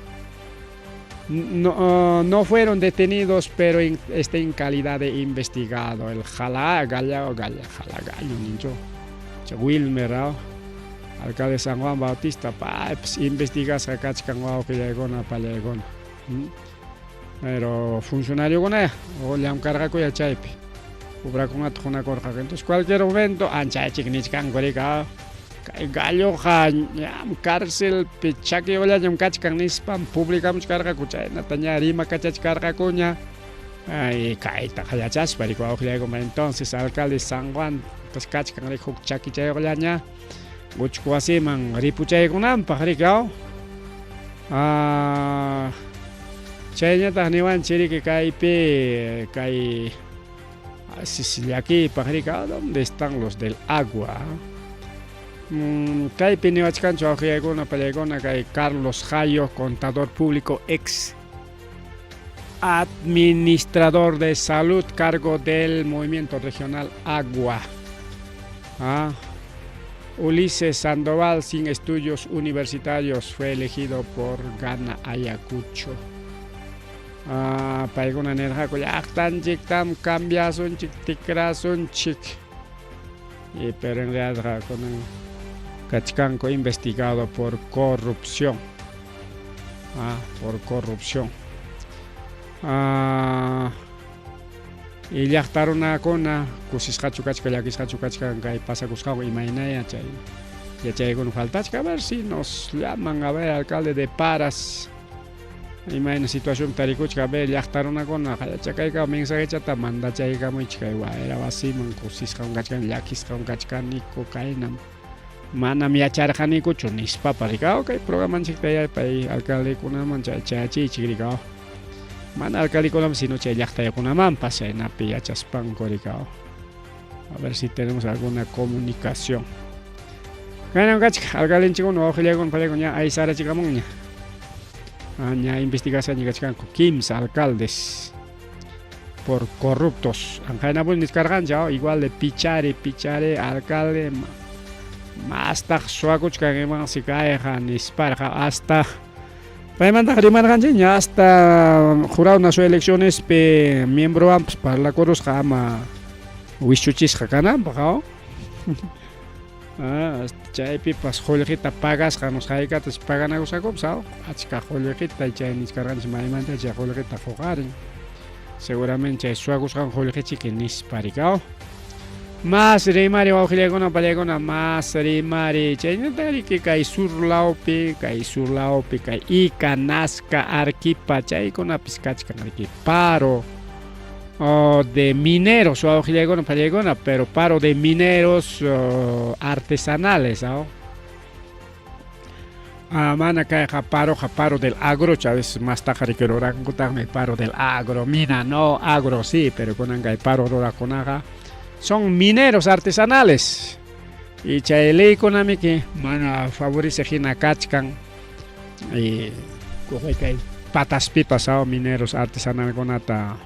No, no fueron detenidos, pero está en calidad de investigado. El Jala, Galla, Galla, Jala, Gallo, nincho. Wilmer, alcalde San Juan Bautista, pa, pues, investigasqa kachkan wawqillaykuna pallaykuna. Pero funcionariokuna o llamkarqaku ya chaypi. Obrakunata qunakurqaku. Entonces cualquier momento anchaychik nichkanku riki, kay galloqa ñam cárcelpi chakiyullañam kachkan nispam publicamuchkarqaku, chaynata ña rimakachachkarqakuña. Ay, kaytaqa yachaspa riki wawqillaykuna. Entonces alcalde San Juan pues kachkan riki huk chakichayuqllaña uchku wasiman ripuchaykunanpaq riki. Chayñataq niwanchik riki kaypi kay llakiypaq riki, ¿dónde están los del agua? Kaypi niwachkanchu wawqillaykuna pallaykuna kay Carlos Jayo, contador público, ex administrador de salud, cargo del Movimiento Regional Agua. Ulises Sandoval, sin estudios universitarios, fue elegido por Gana Ayacucho. Paykuna nirqaku llaqtanchiktam cambiasunchik, tikrasunchik. Y pero en realidad kunan kachkanku investigado por corrupción. Por corrupción. Y llaqta runakuna kusisqachu kachka, llakisqachu kachkan kay pasakusqanwan imaynaya chay yachaykuna faltachka. A ver si nos llaman, a ver, alcalde de Paras, imayna situación tarikuchka, a ver, llaqta runakuna yachakayka mensajechata mandachaykamuychik kay wayra wasiman, kusisqam kachkan, llakisqam kachkaniku, kaynam manam yacharqanikuchu nispapa rika. Kay programanchikta pay alcaldekunaman chay chayachiychik rika, mana alcaldekunaman sino chay llaqtaykunamanpas, chaynapi yachaspanku rika. A ver si tenemos alguna comunicación. Kaynam kachka alcaldenchikkuna wawqillaykuna pallaykuna ña aysarachikamunña. Ña investigasqaña kachkanku kimsa alcaldes por corruptos. Anqaynapuni nichkarqanchik, igual de Pichari, Pichari alcalde mastaq suwakuchkan imansi kayqa nisparqa hasta paymantaqa rimarqanchikña hasta jurado nacional eleccionespi miembrowanpas parlakurusqa ama wischuchisqa kananpaq. Chaypipas qullqita pagasqa hayk'atas paganakusqakupas achka qullqita chay nichkarqanchik maymanta chay qullqita huqarin seguramente chay suwakusqan qullqichiki nispa rikaw mas rimari wawqillaykuna pallaykuna mas rimari chaynata riki kay sur lawpi kay sur lawpi kay Ica Nazca Arequipa chaykunapis kachkan riki paro de mineros wawqillaykuna pallaykuna pero paro de mineros artesanales mana kayqa paroqa paro del agro a veces mastaqa riki rurankutaqmi paro del agro mina no agro sí pero kunan kay paro ruraqkunaqa son mineros artesanales y chay leykunamiki mana favorece hina kachkan y kay pataspipas mineros artesanalkunata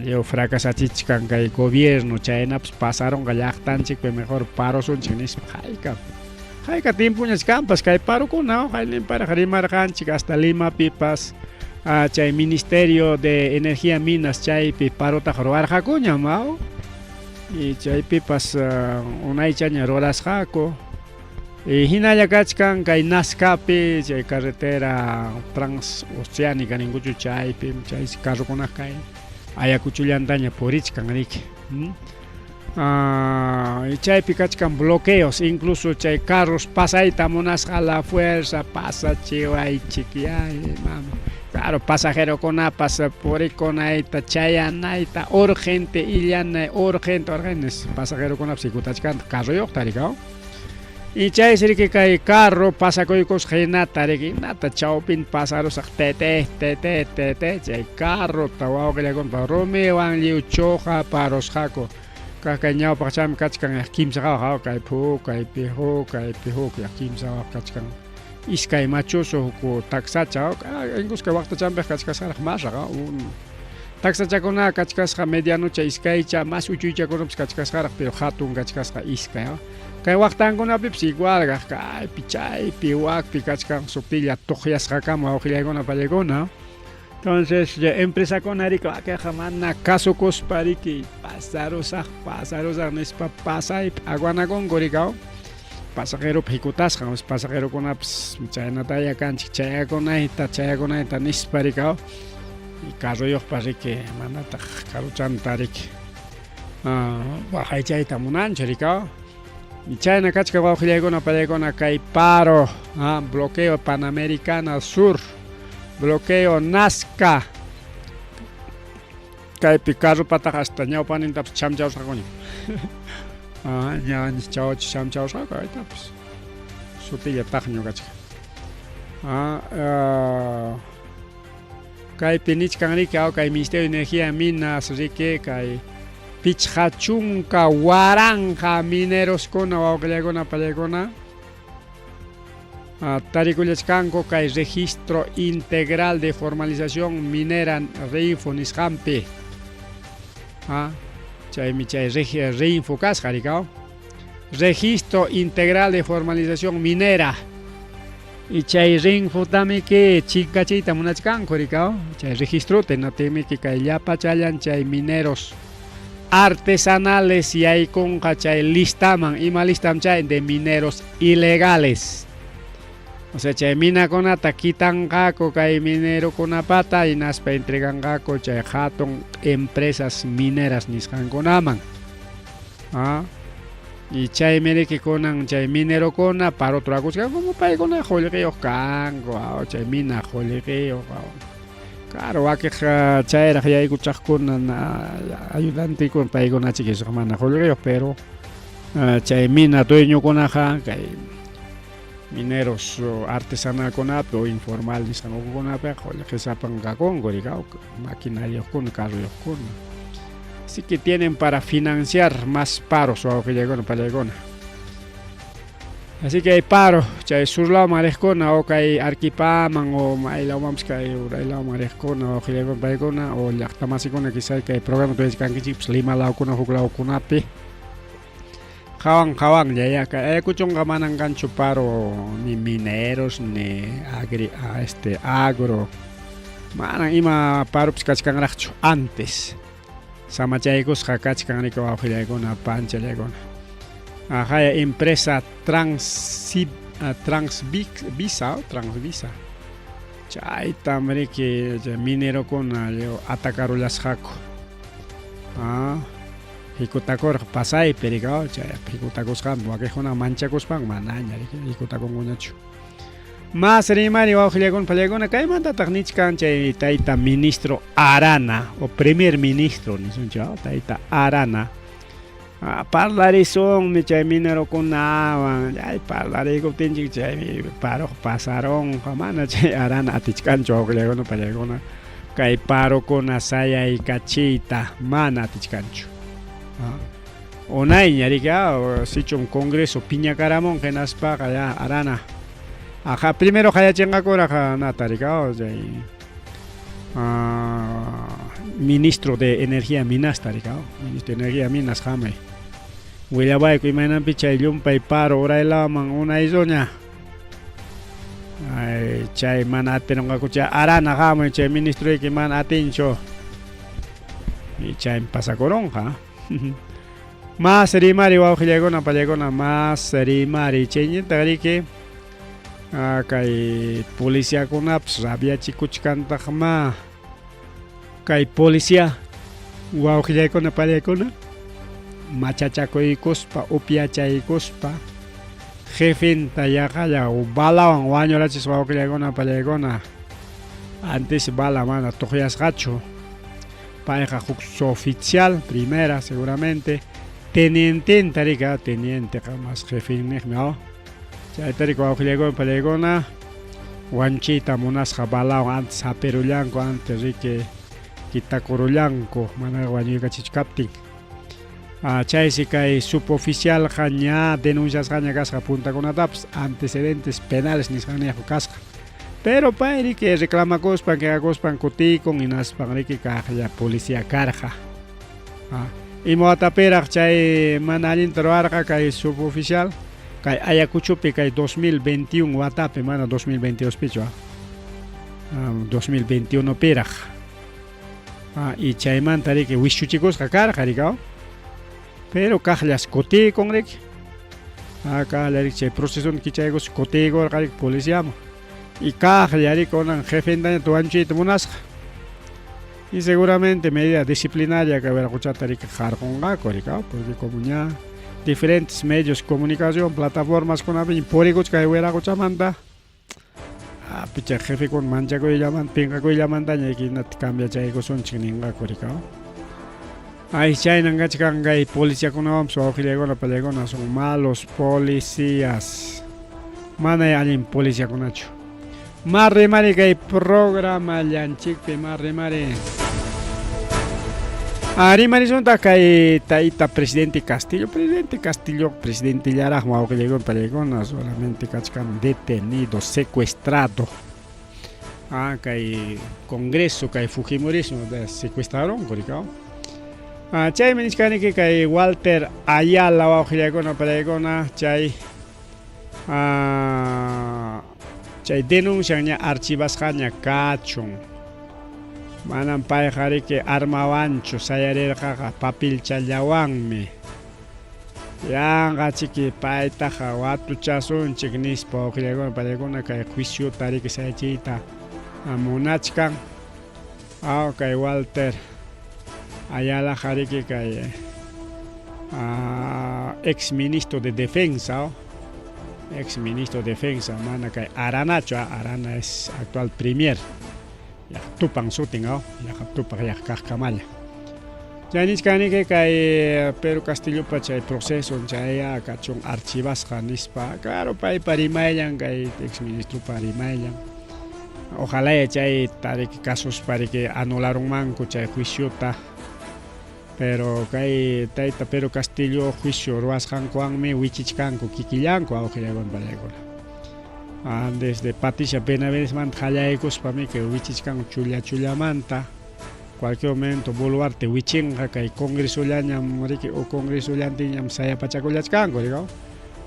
lliw fracasachichkan kay gobierno chaynapas pasarunqa llaqtanchikpi mejor parosunchik nispa hayka hayka tiempoñach kanpas kay parokuna hayninparaq rimarqanchik hasta Limapipas chay Ministerio de Energía Minas chaypi parotaqa ruwarqakuñam y chaypipas unaychaña rurasqaku y hinalla kachkan kay Nazcapi chay carretera transoceánica ninkuchu chaypi chay carrokunaqa kay Ayacuchullantaña purichkan riki chaypi kachkan bloqueos incluso chay carros pasayta munasqa a la fuerza pasachiwaychik ya mama claro pasajerokunapas purikunayta chayanayta urgente illanay urgente urgente pasajerokunapas hikutachkanta carroyuqta riki y chaysi riki kay carro pasakuykusqa hinata riki hinata chawpinta pasarusaq tete tete tete chay carrota wawqillakuna rumiwan lliw chuqaparusqaku kaq kay ñawpaqchami kachkan kimsa qawaq kay huk kaypi huk kaypi huk kimsa qawaq kachkan iskay machusu huk taksacha incluso kay waqtachanpiq kachkasqaraq masraq taksachakunaqa kachkasqa medianocha iskaycha mas uchuychakunapas kachkasqaraq pero hatun kachkasqa iskay kay waqtankunapipas igual kaq kaypi chaypi wakpi kachkan sutilla tuqyasqakama wawqillaykuna pallaykuna entonces empresakuna riki wakinqa mana kasukuspa riki pasarusaq pasarusaq nispa pasaypi aguanakunku riki pasajeropa hikutasqan pasajerokunapas chaynataya kanchik chayakunayta chayakunayta nispa riki carroyuqpa riki manataq carrochanta riki waqaychayta munanchu riki chayna kachkan wawqillaykuna pallaykuna kay paro bloqueo Panamericana Sur bloqueo Nazca kaypi carropataqa hasta ñawpanintapas chamchawsqakuña ña chamchawsqaku kaytapas sutilla taqñu kachkan kaypi nichkan riki kay Ministerio de Energía y Minas riki kay pichqa chunka waranqa mineroskuna wawqillaykuna pallaykuna tarikullachkanku kay registro integral de formalización minera REINFO nisqanpi chaymi chay REINFO kasqa riki registro integral de formalización minera y chay REINFOtamiki chinkachiyta munachkanku riki chay registrota hinaptinmiki kay llapachallan chay mineros artesanales yaykunqa chay listaman ima listam chay de mineros ilegales o sea chay minakunata kitanqaku kay minerokunapata hinaspa entreganqaku chay hatun empresas mineras nisqankunaman y chaymi riki kunan chay minerokuna parota rurakuchkan como paykuna qullqiyuq kanku chay mina qullqiyuq claro wakiq chayraq yaykuchaqkuna ayudantekuna paykunachik mana qullqiyuq pero chay mina dueñokunaqa kay mineros artesanalkunapi o informal nisqankunapiqa qullqisapan kakunku riki maquinariuqkuna carroyuqkuna así que tienen para financiar más paros wawqillaykuna pallaykuna. Así que hay paro, chay sur lawman riqkuna o kay Arquipaman o maylawmanpas kay uraylawman riqkuna o qillakuna paykuna o llaqtamasikuna quizá kay programa tuyachkankichikpas Lima lawkuna huk lawkunapi. Qhawan qhawanlla ya kay Ayacuchonqa manan kanchu paro ni mineros ni agri a este agro manan ima paropas kachkanraqchu antes samachaykusqa kachkan riki wawqillaykuna panchallaykuna haya empresa Transib Transvisa Transvisa chaytam riki minerokuna atacarullasqaku ah Hikutakurqa pasaypi riki, oh, chaypi hikutakusqanpi wakiqkunaqa manchakuspanku manaña riki hikutakunkuñachu. Mas rimari wawqillakuna pallakuna kaymantataq nichkan chay tayta ministro Arana o primer ministro nisunchik, oh, tayta Arana. Ah, parlarisunmi chay minerokunawan, ay parlariykuptinchik chaymi paroq pasarunqa, mana chay Arana atichkanchu wawqillakuna pallakuna. Kay parokuna sayaykachiyta mana atichkanchu. Unayña riki, sichum Congreso piñakaramunqa hinaspaqa ya arana. Aja, primero qayachinqakuraq nata riki, chay ministro de Energía Minasta riki, ministro de Energía Minas hamay. Willawayku imaynanpi chay llumpay paro uraylaman unaysuña. Ay, chay mana atinqakucha arana hamuy chay ministroyki mana atinchu. Y chaymi pasakurunqa. Mas rimari wawqillaykuna pallaykuna mas rimari chayñintaq riki kay policiakunapas rabiachikuchkantaqmá kay policía wawqillaykuna pallaykuna machachakuykuspa upyachaykuspa jefenta yaqalla balawan wañurachisqa wawqillaykuna pallaykuna antes bala mana tuqyasqachu payqa huk oficial primera seguramente teniententa rika tenienteqa mas jefenniqmi aw chayta rika wawqillaykuna pallaykuna Wanchiyta munasqa balawan antes hapirullanku, antes riki kitakurullanku manaraq wañuykachichkaptin. Ah, chaysi kay suboficialqa ña denunciasqaña kasqa puntakunatapas antecedentes penales nisqaniyaqku kasqa. Pero pay riki reclamakuspan, quejakuspan kutiykun hinaspan riki kaqlla policía karqa. Ah, ima watapiraq chay mana allinta ruwarqa kay suboficial? Kay Ayacuchopi kay 2021 watapi, mana 2022pichu, ah, 2021piraq. Ah, y chaymanta riki wischuchikusqa karqa riki, ah. Pero kaqllas kutiykun riki. Ah, kaqlla riki chay procesonta kichaykuspa kutiykurqa riki policiaman. Y kaqlla riki kunan jefentaña wañuchiyta munasqa. Y seguramente medida disciplinaria kay wiraqochata riki qarqunqaku riki, ah, porque como ña diferentes medios de comunicación, plataformas kunapiña purikuchka kay wiraqochamanta, ah, picha jefekuna manchakuyllamanta, pinqakuyllamantaña hinata cambiachaykusunchik ninqaku riki, ah. Ay, chaynan kachkan kay policiakunawanpas wawqillaykuna pallaykuna son malos policías. Mana allin policiakunachu. Marri mari kay programa llanchikpi marri mari. Rimarisuntaq kay tayta presidente Castillo, presidente Castillo, presidentellaraqmi wawqillaykuna pallaykuna solamente kachkan detenido, secuestrado. Ah, kay Congreso, kay Fujimorismo secuestraron, rikaw. Ah, chaymi nichkaniki kay Walter Ayala wawqillaykuna pallaykuna chay ah, chay denuncian ña archivasqaña kachun. Manam payqa riki armawanchu sayarirqaqa papilchallawanmi. Yanqa chiki paytaqa watuchasunchik nispa wawqillaykuna pallaykuna kay juiciota riki sayachiyta munachkan. Aw kay Walter Ayalaqa riki kay ex ministro de defensa, ex ministro de defensa mana kay Aranachu, Arana es actual premier. Yaqa tupan sutin, aw, yaqa tupaq yaqa kaqkamalla. Chay nichkaniki kay Pedro Castillopa chay proceso chaya kachun archivasqa nispa, claro paypa rimayllan kay ex ministropa rimayllan. Ojalá chay tariki casos pariki anularunmanku chay juiciota. Pero kay tayta Pedro Castillo juicio ruwasqankuwanmi wichichkanku kikillanku awqillaykuna pallaykuna. Desde Patricia Benavidesmanta qallaykuspami kay wichichkanku chulla chullamanta. Cualquier momento Boluarte wichinqa kay congresollañam riki o congresollantinñam sayapachakullachkanku rikaw.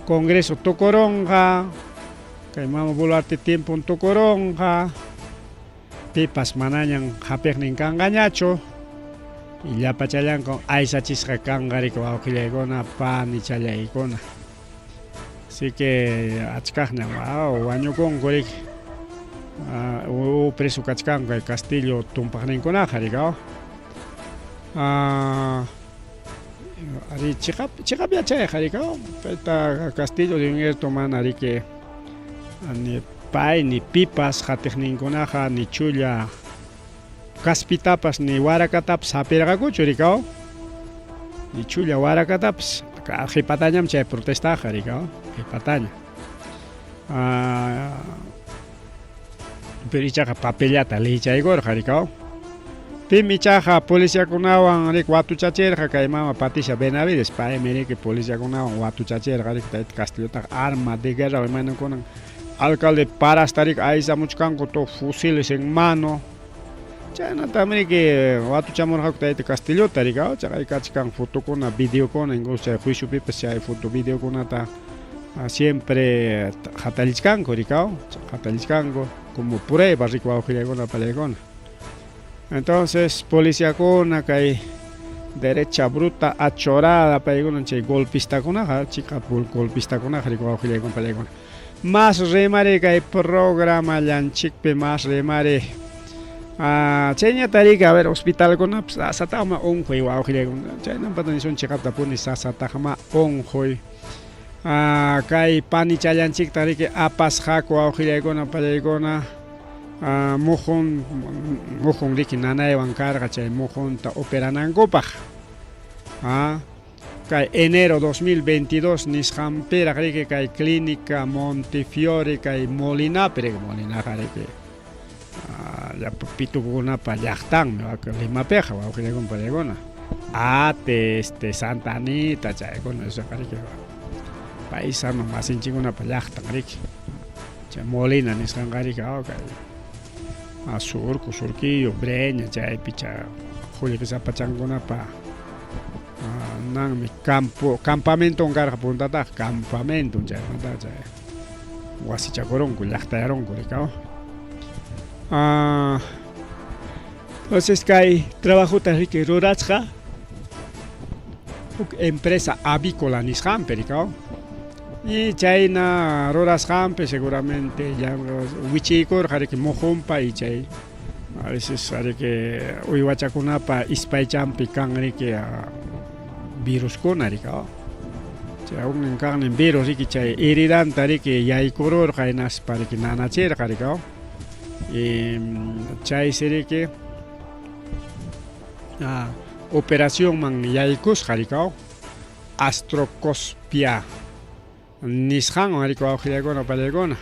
Congreso tukurunqa, kay mama Boluarte tiempon tukurunqa. Pipas manañan hapiqnin kanqañachu, llapachallankum aysachisqa kanqa riki wawqillaykuna, panichallaykuna. Así que achkaqñam wañukunku riki. U preso kachkanku kay Castillo tumpaqninkunaqa riki. Ari chiqap chiqap yachayqa riki. Payta Castillo de mana riki ni pay ni pipas qatiqninkunaqa ni chulla kaspitapas ni warakatapas hapirqakuchu rikaw ni chulla warakatapas qhipatañam chay protestaqa rikaw qhipataña pero ichaqa papellata lichaykurqa rikaw pim ichaqa policiakunawan rik watuchachirqa kay mama Patricia Benavides paymi riki policiakunawan watuchachirqa riki tayta Castillotaqa arma de guerra imaynakunan alcalde parasta riki aysamuchkanku to fusiles en mano chaynatam riki watuchamurqaku tayta Castillota riki chaqay kachkan fotokuna videokuna incluso chay juiciopipas chay foto videokunata siempre hatallichkanku rikaw hatallichkanku como prueba riki wawqillaykuna pallaykuna. Entonces policiakuna kay derecha bruta achorada paykuna chay golpistakunaqa chiqap golpistakunaqa riki wawqillaykuna pallaykuna. Mas rimari kay programallanchikpi mas rimari chayñata riki a ver hospitalkunapas sasataqma unquy wawqillaykuna chaynampata nisun chiqaptapuni sasataqma unquy. Kay panichallanchikta riki apasqaku wawqillaykuna pallaykuna mujun mujun riki nanaywan karqa chay mujunta operanankupaq. Kay enero 2022 nisqanpiraq riki kay clínica Montefiore kay Molinapi riki Molinaqa riki llapa pitukunapa llaqtanmi Limapiqa wawqillaykuna pallaykuna Ate este Santa Anita chaykuna esoqa riki paisano masinchikkunapa llaqtan riki chay Molina nisqanqa riki kay Surco, Surquillo, Breña chaypi chay qullqisapachankunapa nanmi campo campamenton karqa puntataqa campamenton chaymanta chay wasichakurunku llaqtayarunku rikaw. Entonces kay trabajota riki rurasqa huk empresa avícola nisqanpi rikaw. Y chayna rurasqanpi seguramente wichiykurqa riki mujunpa y chay a veces riki uywachakunapa ispaychanpi kan riki viruskuna rikaw. Chay huknin kaqnin virus riki chay heridanta riki yaykururqa hinaspa riki nanachirqa rikaw. Y chaysi riki operacionman yaykusqa rikaw astroscopia nisqanwan riki wawqillaykuna pallaykuna.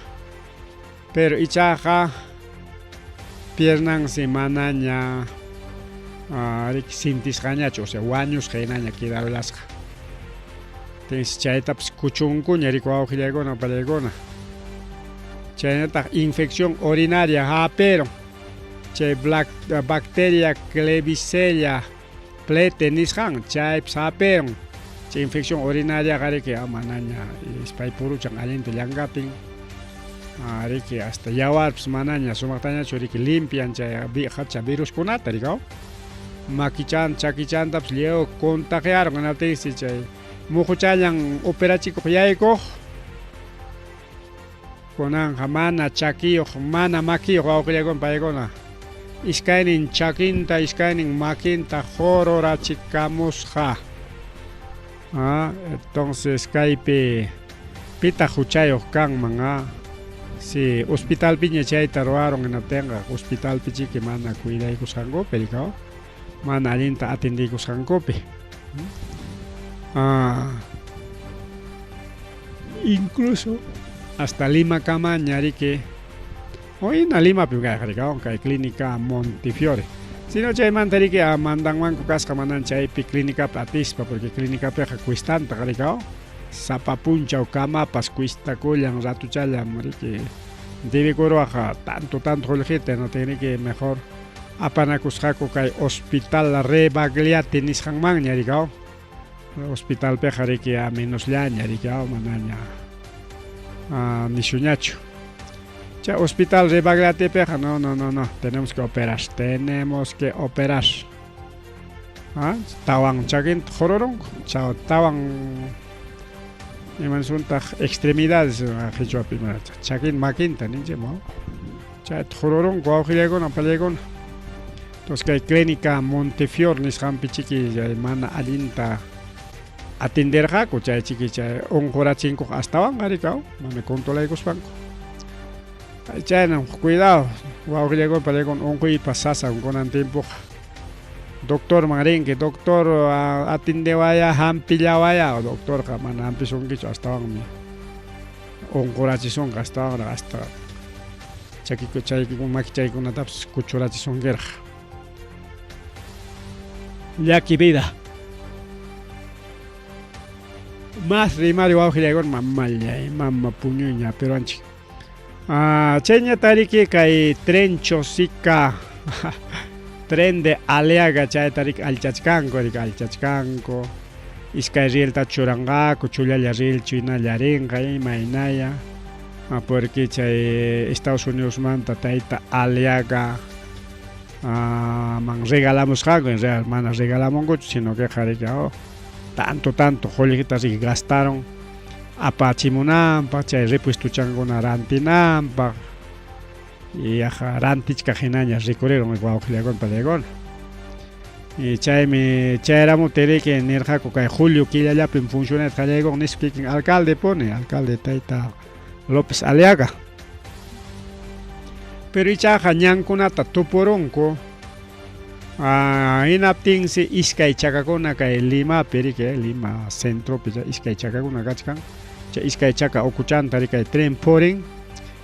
Pero ichaqa piernansi manaña riki sintisqañachu, o sea wañusqa hinaña quedarullasqa. Entonces chaytapas kuchunkuña riki wawqillaykuna pallaykuna. Chaynataq infección urinaria hapirun chay bacteria Klebsiella plete nisqan chaypas hapirun. Chay infección urinaria riki manaña ispay puruchan allinta llankaptin riki hasta yawarpas manaña sumaqtañachu riki limpian chay hacha viruskunata rikaw. Makichan chakichantapas lliw contagiarun hinaptinsi chay muhuchallan operachikuq yaykuq kunanqa mana chakiyuq mana makiyuq wawqillaykuna paykuna iskaynin chakinta iskaynin makinta qururachikamusqa. Entonces kaypi pitaq huchayuq kanman si hospitalpiña chayta ruwarun hinaptinqa hospitalpi chiki mana cuidaykusqankupi rikaw mana allinta atendiykusqankupi. Incluso hasta Limakamaña riki o hina Limapi kayqa rikaw kay clínica Montefiore. Sino chaymanta riki a mandanmanku kasqa manan chaypi clínicapi atispa, porque clínicapiqa cuestantaq rikaw. Sapa punchaw kamapas cuestakullan ratuchallam riki debekuruwaq tanto tanto qullqita hinaptin mejor apanakusqaku kay hospital Rebagliati nisqanmanña rikaw. Hospitalpiqa riki a menosllaña riki manaña nishuñachu. Chay hospital Rebagliatipiqa no, no, no, no, tenemos que operar, tenemos que operar. Ah, tawan chakinta qhururunku, tawan imansuntaq extremidades qhichwapi chakin makinta ninchik chayta qhururunku wawqillaykuna pallaykuna. Entonces kay clínica Montefiore nisqanpi chiki chay mana allinta atenderqaku chay chiki chay unqurachinkuq astawanqa rikaw mana controlaykuspanku. Chaynam cuidado wawqillaykuna pallaykuna unquypas sasam kunan tiempoqa. Doctorman rinki, doctor atendewaya hampillawaya, doctorqa mana hampisunkichu astawanmi unqurachisunqa astawanraq hasta chakiku chayku makichaykunatapas kuchurachisunkiraq. Llaki vida. Más rimari wawqillaykuna mamallay mama puñuyña peruanchik. Ah, chayñata riki kay tren Chosica tren de Aliaga chayta riki allchachkanku riki allchachkanku iskay rielta churanqaku chullalla riel chuynalla rinqa imaynaya porque chay Estados Unidosmanta tayta Aliaga man regalamusqaku en real mana regalamunkuchu sino que riki oh, tanto tanto qullqita riki gastaron apachimunanpaq chay repuestochankuna rantinanpaq y yaqa rantichkaq hinaña rikurirun wawqillakuna pallaykuna. Y chaymi chayramuti riki nirqaku kay julio killallapim funcionayta qallaykunqa nispa kikin alcalde puni, alcalde tayta López Aliaga. Pero ichaqa ñankunata tupurunku hinaptinsi iskay chakakuna kay Limapi riki Lima centropi iskay chakakuna kachkan chay iskay chaka ukuchanta riki kay tren purin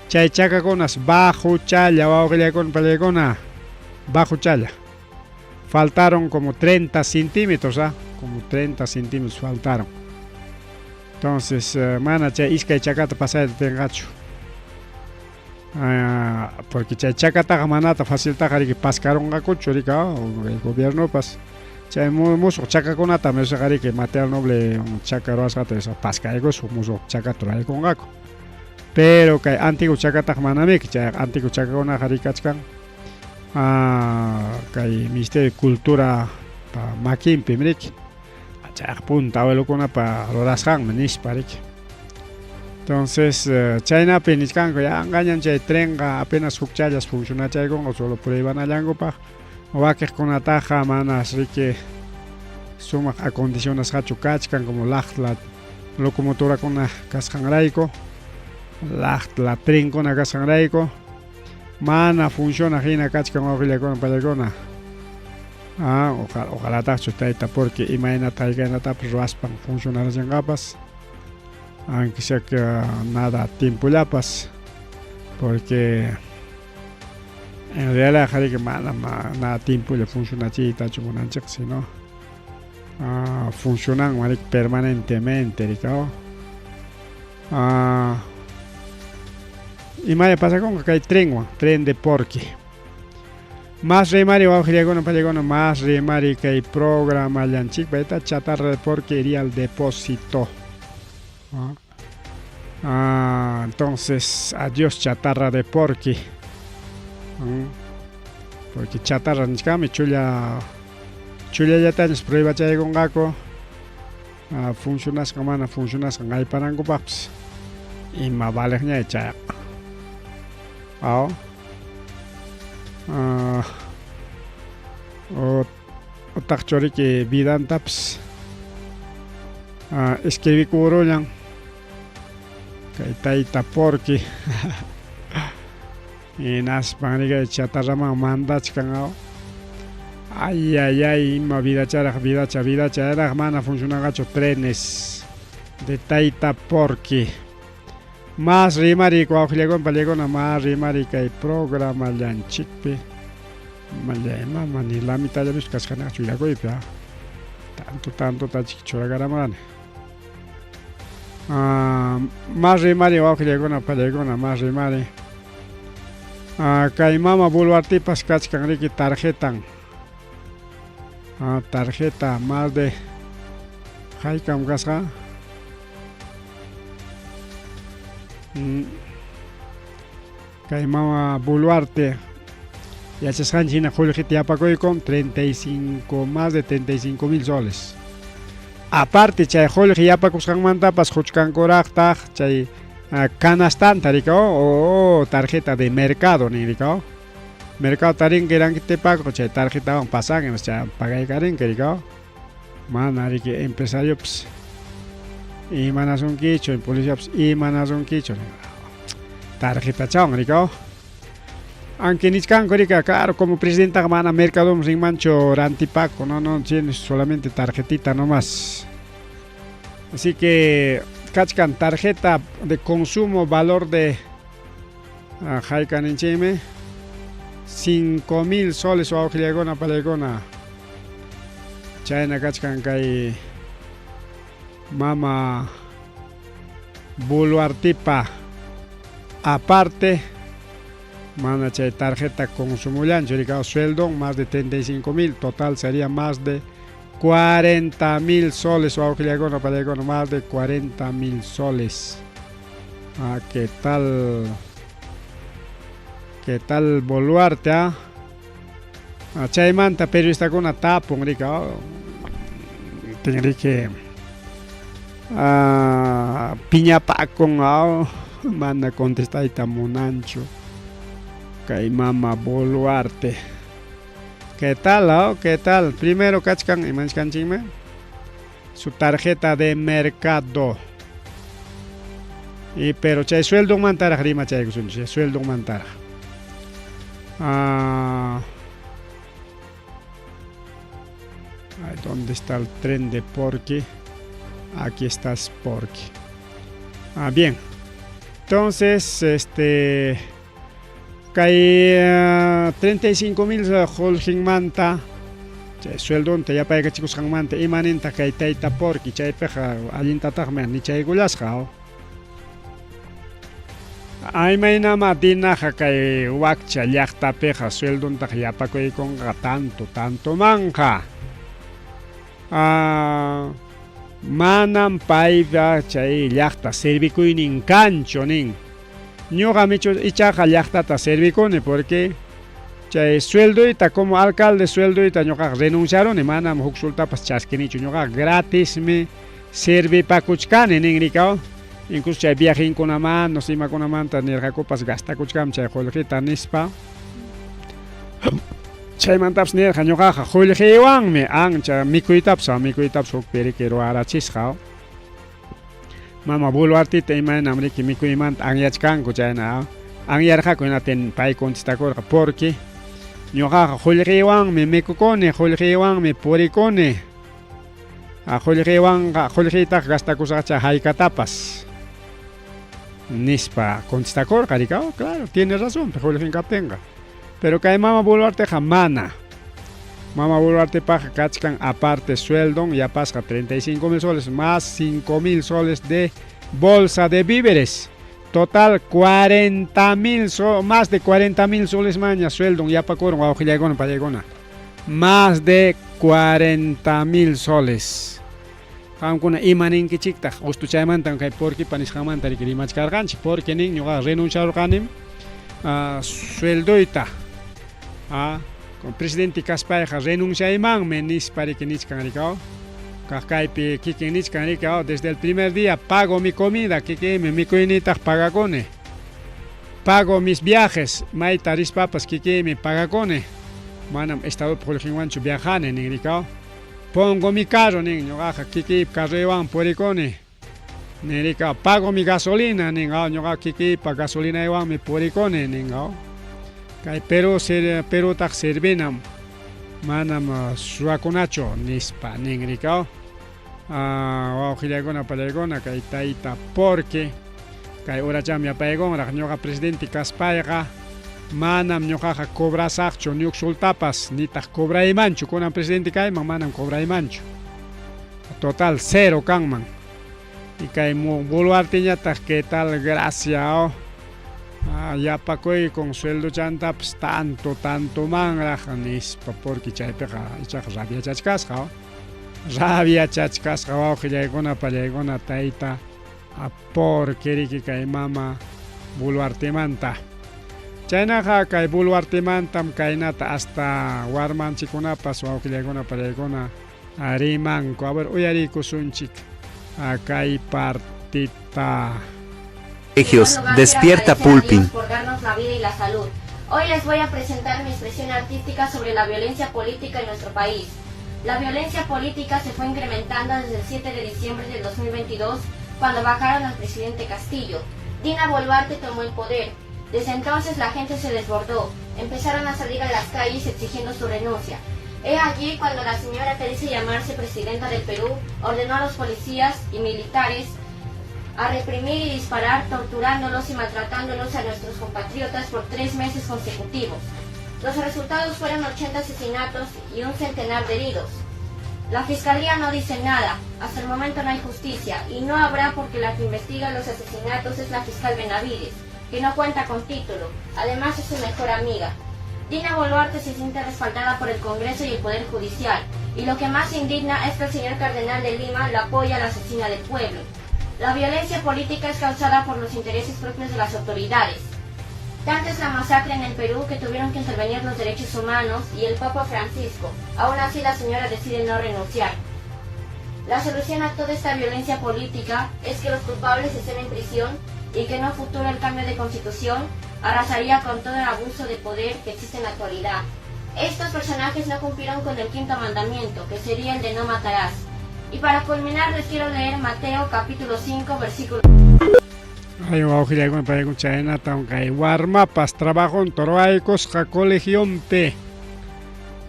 chay chakakunas bajo challa wawqillaykuna pallaykuna bajo challa faltaron como 30 centímetros como 30 centímetros faltaron. Entonces mana chay iskay chakata pasayta atinqachu. Porque chay chakataqa manata faciltaqa riki paskarunqakuchu riki el gobiernopas chay musuq chakakunata mesqa riki material noble chaka ruwasqata paskaykuspa musuq chakata ruraykunqaku. Pero kay antiguo chakataqa manamiki chay antiguo chakakunaqa rikachkan kay Ministerio de Cultura pa makinpim riki. Chayqa punta abuelokunapa rurasqanmi nispa riki. Entonces chaynapi nichkanku yanqañam chay trenqa apenas hukchallas funcionachaykunqa solo pruebanallankupaq wakiqkunataqa manas riki sumaq acondicionasqachu kachkan como laqtla locomotorakuna kasqanrayku laqtla trenkuna kasqanrayku mana funcionaq hina kachkan wawqillaykuna pallaykuna. Ojalataqchu tayta porque imaynata haykaynatapas ruwaspan funcionarachinqapas aunque sea que nada tiempollapas porque en realidad riki mana nada tiempolla funcionachiytachu munanchik sino funcionan riki permanentemente riki imaya pasakunqa kay trenwan tren de Porqui. Más rimari wawqillaykuna pallaykuna más rimari kay programallanchikpa esta chatarra de Porqui iría al depósito. Entonces adiós chatarra de Porqui. Porque chatarra nichkanmi chulla chullallatañas pruebachaykunqaku funcionasqa mana funcionasqa aypanankupaqpas ima valeqña chayqa. Utaqchu riki vidantapas escribikurullan kay tayta Porqui hinaspan riki chatarraman mandachkan ay ay ay ima vidacharaq vidacha vidacha raq mana funcionanqachu trenes de tayta Porqui. Más rimari wawqillaykuna pallaykuna más rimari kay programallanchikpi. Mallay mama ni la mitad kasqanachu willakuypi ah. Tanto tanto tachik churakaramani. Ah, mas rimari wawqillaykuna pallaykuna mas rimari. Ah, kay mama Boluartepas kachkan riki tarjetan. Ah, tarjeta más de haykam kasqa. Kay mama Boluarte yachasqanchik hina qullqita yapakuykun 35 más de 35 mil soles. Aparte chay qullqi yapakusqanmantapas quchkankuraqtaq chay canastanta rikaw o tarjeta de mercado nin rikaw. Mercado tarinki ranki tipakuq chay tarjetawan pasanki chay pagaykarinki rikaw. Mana riki empresariopas imanasunkichu, policiapas imanasunkichu. Tarjetachawan rikaw. Aunque nichkanku rika, claro, como presidenta mana mercado rinmanchu rantipaco, no, no, tienes solamente tarjetita nomás. Así que kachkan tarjeta de consumo valor de hayka ninchikmi 5000 soles wawqillaykuna palaykuna. Chayna kachkan kay mama Boluartepa aparte mana chay tarjeta consumullanchu rikaw sueldo más de 35 mil, total sería más de 40 mil soles wawqillaykuna palaykuna, más de 40 mil soles. Ah, ¿qué tal? ¿Qué tal Boluarte? Ah? Ah, chaymanta periodistakuna tapun rika tinriki piñapakun mana contestayta munanchu kay mama Boluarte. ¿Qué tal? Oh? ¿Qué tal? Primero kachkan imanchkanchikmi su tarjeta de mercado. Y pero chay sueldo mantaraq rimachaykusunchik, sueldo mantaraq. Ah, ¿dónde está el tren de Porky? Aquí estás, Porky. Ah, bien. Entonces, kay 35 mil qullqinmanta chay sueldonta yapaykachikusqanmanta imanintaq kay tayta Porky chaypiqa allintataqmi nichaykullasqa. Imaynama dinaqa kay wakcha llaqtapiqa sueldontaq yapakuykunqa tanto tantomanqa. Manam paypa chay llaqta servikuynin kanchu nin. Ñuqam ichaqa llaqtata servikuni porque chay sueldoyta como alcalde sueldoyta ñuqaqa renunciaruni manam huk sultapas chaskinichu ñuqaqa gratismi servipakuchkani nin rikaw. Incluso chay viajinkunaman, no sé imakunamanta nirqakupas gastakuchkam chay qullqita nispa. Chaymantapas nirqa ñuqaqa qullqiywanmi ancha mikuytapas mikuytapas huk piriki ruwarachisqa. Mama Boluartita imaynam riki mikuymanta anyachkanku chayna anyarqaku hinatin pay contestakurqa porque ñuqaqa qullqiywanmi mikukuni, qullqiywanmi purikuni. Qullqiywanqa qullqiytaqa gastakusaqcha haykatapas nispa contestakurqa rikaw, claro, tiene razón, qullqin kaptinqa. Pero kay mama Boluarteqa mana. Mama Boluartepaqa kachkan aparte sueldon yapasqa 35 mil soles más 5 mil soles de bolsa de víveres. Total 40 mil más de 40 mil soles maña sueldon yapakurun wawqillaykuna pallaykuna. Más de 40 mil soles. Qamkuna ima ninkichiktaq justo chaymantan kay Porkypa nisqanmanta riki rimachkarqanchik porque nin ñuqaqa renunciarurqanim sueldoyta con presidente kaspayqa renunciaymanmi nispa riki nichkan rikaw. Kaq kaypi kikin nichkan rikaw desde el primer día pago mi comida kikinmi mikuynitaq pagakuni. Pago mis viajes mayta rispapas kikinmi pagakuni. Manam estadopa qullqinwanchu viajani nin rikaw. Pongo mi carro nin ñuqaqa kikiypa carroywan purikuni. Nin rikaw pago mi gasolina nin ñuqa kikiypa gasolinaywanmi purikuni nin. Kay Perú Perutaq servinam manam suwakunachu nispa nin rikaw. Wawqillaykuna pallaykuna kay tayta Porky kay uracham yapaykunraq ñuqa presidente kaspayqa Manam ñuqaqa cobrasaqchu ni huk sultapas, nitaq cobraymanchu. Kunan presidente kayman manam cobraymanchu. Total cero kanman. Y kay Boluarteñataq qué tal gracia oh. Ah, yapakuykun sueldochantapas tanto tantomanraq nispa porque chaypiqa ichaqa rabiachachkasqa oh. Rabiachachkasqa wawqillaykuna pallaykuna tayta porque riki kay mama Boluartemanta. Chaynaqa kay Boluartemantam kaynata hasta warmanchikkunapas wawqillaykuna pallaykuna rimanku. A ver, uyariykusunchik kay partita. Colegios, despierta Pulpin. Por darnos la vida y la salud. Hoy les voy a presentar mi expresión artística sobre la violencia política en nuestro país. La violencia política se fue incrementando desde el 7 de diciembre del 2022, cuando bajaron al presidente Castillo. Dina Boluarte tomó el poder. Desde entonces la gente se desbordó. Empezaron a salir a las calles exigiendo su renuncia. He allí cuando la señora que dice llamarse presidenta del Perú ordenó a los policías y militares a reprimir y disparar, torturándolos y maltratándolos a nuestros compatriotas por 3 meses consecutivos. Los resultados fueron 80 asesinatos y un centenar de heridos. La fiscalía no dice nada, hasta el momento no hay justicia y no habrá porque la que investiga los asesinatos es la fiscal Benavides, que no cuenta con título, además es su mejor amiga. Dina Boluarte se siente respaldada por el Congreso y el Poder Judicial, y lo que más indigna es que el señor Cardenal de Lima la apoya a la asesina del pueblo. La violencia política es causada por los intereses propios de las autoridades. Tanto es la masacre en el Perú que tuvieron que intervenir los derechos humanos y el Papa Francisco. Aún así la señora decide no renunciar. La solución a toda esta violencia política es que los culpables estén en prisión y que en un futuro el cambio de constitución arrasaría con todo el abuso de poder que existe en la actualidad. Estos personajes no cumplieron con el quinto mandamiento, que sería el de no matarás. Y para culminar les quiero leer Mateo capítulo 5, versículo Ay, wawqillaykuna paykuna chaynatam kay warmapas trabajonta ruwaykusqa colegionpi.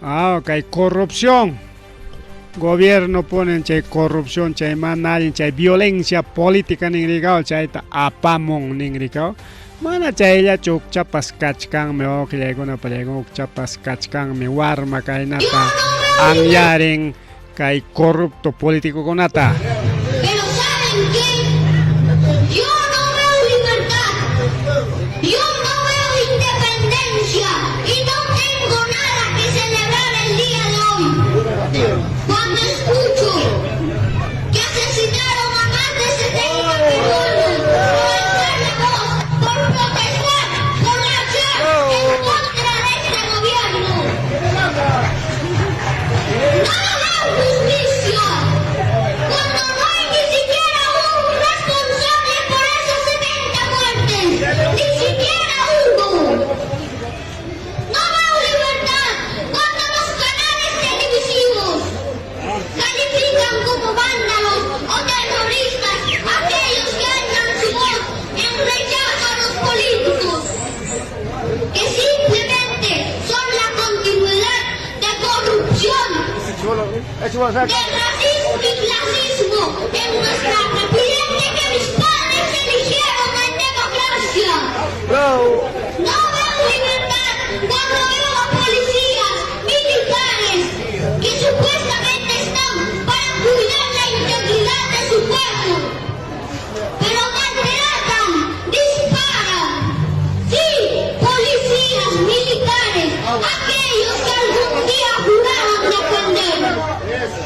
Ah, kay corrupción. Gobierno ponen chay corrupción, chay mana allin, chay violencia política ninrikaw, chayta apamun ninrikaw. Mana chayllachu hukchapas kachkanmi wawqillaykuna pallaykuna hukchapas kachkanmi warma kaynata anyarin kay corrupto políticokunata. Pero ¿saben qué? Yo no veo libertad. Yo no veo independencia. Y no tengo nada que celebrar el día de hoy. Cuando escucho que asesinaron a más de 70 personas por alzar la voz, por protestar, por marchar en contra de este gobierno. No veo justicia cuando no hay ni siquiera un responsable por esas 70 muertes, ni siquiera uno. No veo libertad cuando los canales televisivos califican como vándalos o terroristas a aquellos que alzan su voz en rechazo a los políticos, que simplemente son la continuidad de corrupción, de racismo y clasismo en nuestra presidente que mis padres eligieron en democracia. No veo libertad cuando veo a policías, militares, que supuestamente están para cuidar la integridad de su pueblo, pero maltratan, disparan. Sí, policías, militares, aquellos que algún día juraron defender.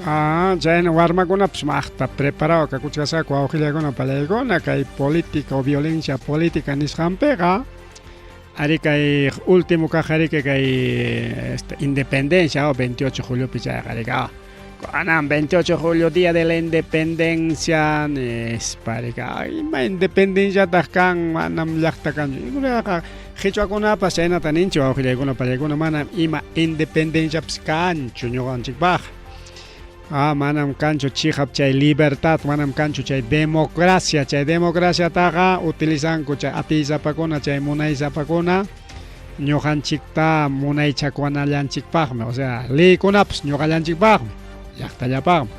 Ah, chayna warmakunapas maqta preparado kakuchkasaku wawqillaykuna pallaykuna kay política o violencia política nisqanpiqa. Ari kay último kaq ariki kay este, independencia o 28 de juliopi chayqa arika. Kunan 28 de julio, día de la independencia nispa arika. Ima independenciataq kan, manam llaqta kanchu. Imaqa qhichwakunapas chaynata ninchik wawqillaykuna pallaykuna, manam ima independenciapas kanchu ñuqanchikpaq. Ah, manam kanchu chiqap chay libertad, manam kanchu chay democracia, chay democraciataqa utilizanku chay atiysapakuna, chay munaysapakuna ñuqanchikta munaychakuwanallanchikpaqmi, o sea, leykunapas ñuqallanchikpaqmi, llaqtallapaqmi.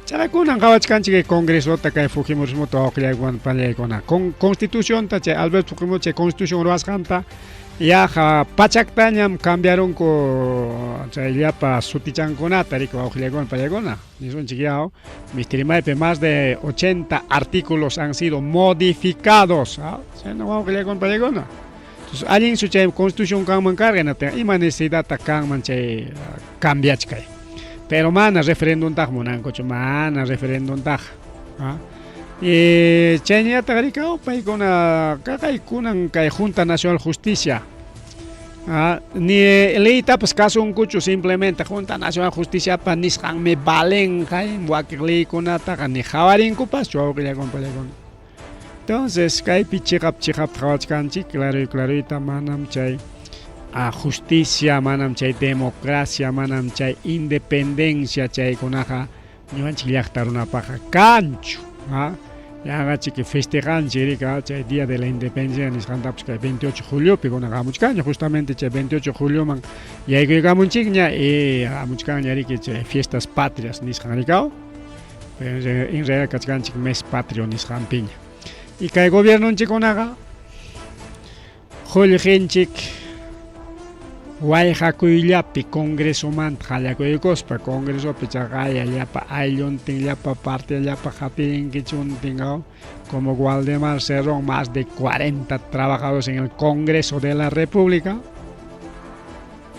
Chaqa kunan qawachkanchik kay Congresota kay Fujimorismota wawqillaykuna panillaykuna. Con Constitucionta chay Alberto Fujimori chay Constitución ruwasqanta yaqa pachaktañam cambiarunku chay llapa sutichankunata riki wawqillaykuna panillaykuna. Nisunchik yaw, Mistirimaypi más de 80 artículos han sido modificados. ¿Ah? Chayna wawqillaykuna panillaykuna. Entonces, allinchu chay Constitución kanman karqa hinaptin ima necesidadtaq kanman chay cambiachkay. Pero mana referéndumtaqa munankuchu, mana referéndumtaqa. ¿Ah? Y chayñataq rikaw paykuna kaqaykunan kay Junta Nacional Justicia. ¿Ah? Ni leytapas kasunkuchu simplemente Junta Nacional Justiciapa nisqanmi valenqa wakin leykunataqa ni qhawarinkupas wawqillakuna pallakuna. Entonces kaypi chiqap chiqap qhawachkanchik claro claroyta manam chay a justicia, manam chay democracia, manam chay independencia chaykunaqa ñuqanchik llaqta runapaqa kanchu. ¿Ah? Yanqachik festejanchik rika chay día de la independencia nisqantapas kay 28 de juliopi kunan hamuchkanña justamente chay 28 de julioman yaykuykamunchikña y hamuchkanña riki chay fiestas patrias nisqan rikaw. Pero en realidad kachkanchik mes patrio nisqanpiña. Y kay gobiernonchikkunaqa qullqinchik wayqakuyllapi congresomanta qallakuykuspa congresopi chaqaya llapa aylluntin llapa parte llapa hap'irinkichuntin como Waldemar Cerrón, más de 40 trabajadores en el Congreso de la República.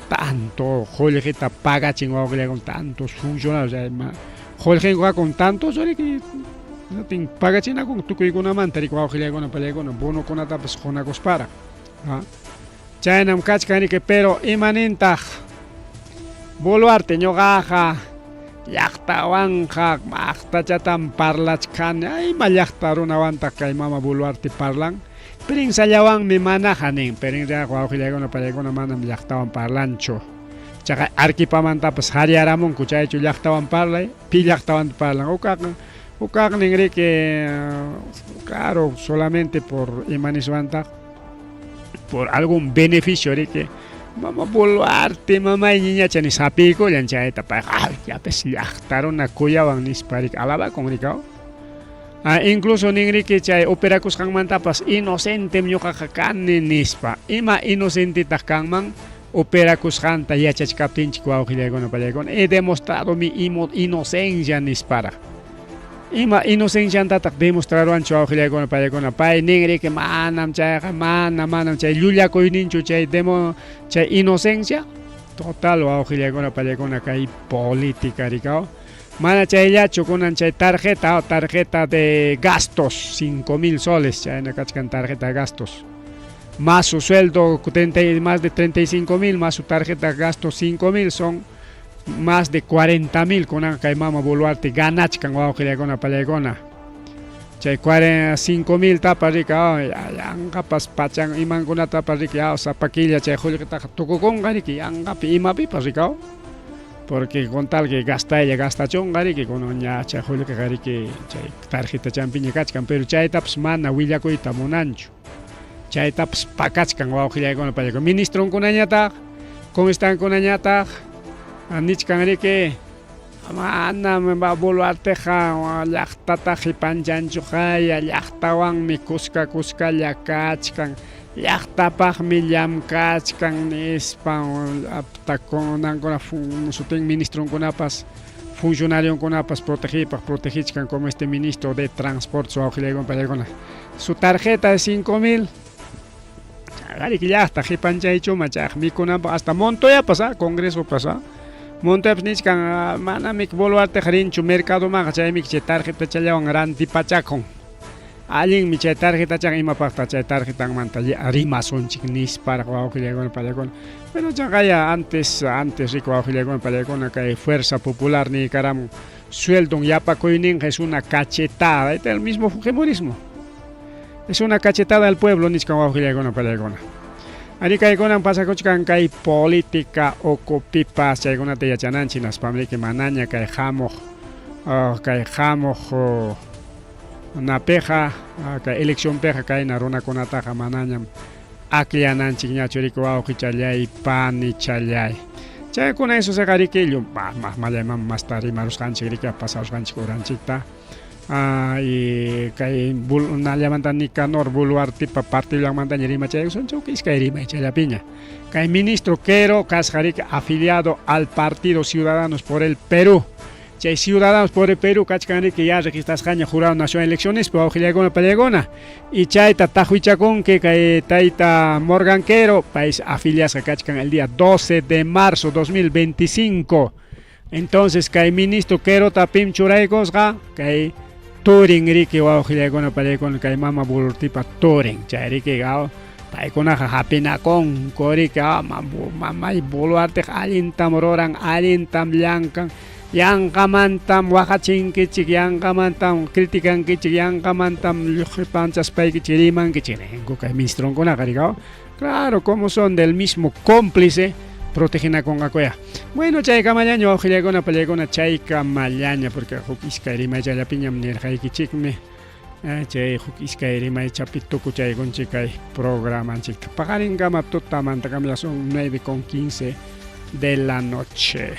Tanto qullqita pagachin wawqillakuna tantos funcionarios qullqinkuqa con tantos riki natin pagachinakun tukuykunamanta riki wawqillakuna pallakuna bonokunatapas qunakusparaq. Chaynam kachkan riki, pero imanintaq Boluarte ñuqaqa llaqtawanqa maqtachatam parlachkani, ima llaqta runawantaq kay mama Boluarte parlan? Prensallawanmi manaqa nin, pero en realidad wawqillakuna pallakuna manam llaqtawan parlanchu. Chaqa Arequipamantapas hariyaramunku chaychu llaqtawan parlay, pi llaqtawan parlan hukaqnin riki, claro, solamente por imaniswantaq por algún beneficio riki mama Boluarte mamay ñiñacha nis hapiykullan chayta payqa yapis llaqta runa kuyawan nispa riki alabakun rikaw. Ah, incluso nin riki chay operakusqanmantapas inocentem ñuqaqa kani nispa. Ima inocentetaq kanman operakusqanta yachachkaptinchik wawqillaykuna pallaykuna he demostrado mi inocencia nisparaq. Ima inocenciantataq demostraruwanchu wawqillaykuna pallaykuna pay nin riki manam chayqa manam chay llullakuyninchu chay demo chay inocencia total wawqillaykuna pallaykuna kay política rikaw. Mana chayllachu kunan chay tarjeta tarjeta de gastos 5000 soles chayna kachkan tarjeta de gastos más su sueldo 30, más de 35,000 más su tarjeta de gastos 5000 son más de 40,000 kunan kay mama Boluarte ganachkan wawqillaykuna pallaykuna chay 45,000 tapa rika yanqapas pachan imankunatapas riki sapa killa chay qullqitaqa tukukunqa riki yanqapi imapipas rikaw porque con tal que gastaylla gastachunqa riki kunan ña chay qullqiqa riki chay tarjeta champiña kachkan pero chaytapas mana willakuyta munanchu chaytapas pakachkan wawqillaykuna pallaykuna ministronkunañataq congrestankunañataq nichkan riki manam Boluarteqa llaqtata qipanchanchu qaya llaqtawanmi kuska kuskalla kachkan llaqtapaqmi llamkachkan nispa aptakunankuna sutin ministronkunapas funcionarionkunapas protegipaq protegichkan como este ministro de transportes wawqillaykuna pallaykuna su tarjeta de 5000 riki llaqta qipanchaychuma chayqa mikunanpaq hasta Montoyapas congresopas Montoyapas nichkan manami Boluarteqa rinchu mercadomanqa chaymi chay tarjetachallawan rantipachakun allinmi chay tarjetachaqa imapaqtaq chay tarjetanmanta rimasunchik nisparaq wawqillaykuna pallaykuna pero chaqaya antes riki wawqillaykuna pallaykuna kay Fuerza Popular niykaramun sueldon yapakuyninqa es una cachetada, el mismo fujimorismo es una cachetada al pueblo nichkan wawqillaykuna pallaykuna. Ari kaykunan pasakuchkan kay política ukupipas chaykunata yachananchik hinaspam riki manaña kay hamuq napiqa kay eleccionpiqa kayna runakunataqa manañam akllananchikñachu riki wawqichallay panichallay. Chaykuna eso seqariki mallayman masta rimarusqanchik riki pasarusqanchik uranchikta. Ah, y kay nallamanta Nicanor Boluartepa partidollanmantaña rimachaykusunchik iskay rimay chayllapiña. Kay ministro Quero kasqa riki afiliado al Partido Ciudadanos por el Perú. Chay Ciudadanos por el Perú kachkan riki ya registrasqaña Jurado Nacional de Elecciones wawqillaykuna pallaykuna. Y chayta taqwichakunki kay tayta Morgan Quero, país afiliasqa kachkan el día 12 de marzo 2025. Entonces kay ministro Querota pim churaykusqa kay turin riki wawqillaykuna pallaykuna kay mama Boluartepa turin chay riki paykunaqa hapinakunku riki mamay Boluarteqa allintam ruran allintam llankan yanqamantam waqachinkichik yanqamantam criticankichik yanqamantam lluqpanchaspaykichik rimankichik ninku kay ministronkunaqa riki. Claro, como son del mismo cómplice, protegenakunqakuya. Bueno, chaykamallaña wawqillaykuna pallaykuna chaykamallaña porque huk iskay rimaychallapiñam nirqaykichikmi. Chay huk iskay rimaychapi tukuchaykunchik kay programanchikta. Paqarinkama tutamantakama ya son 9:15 de la noche.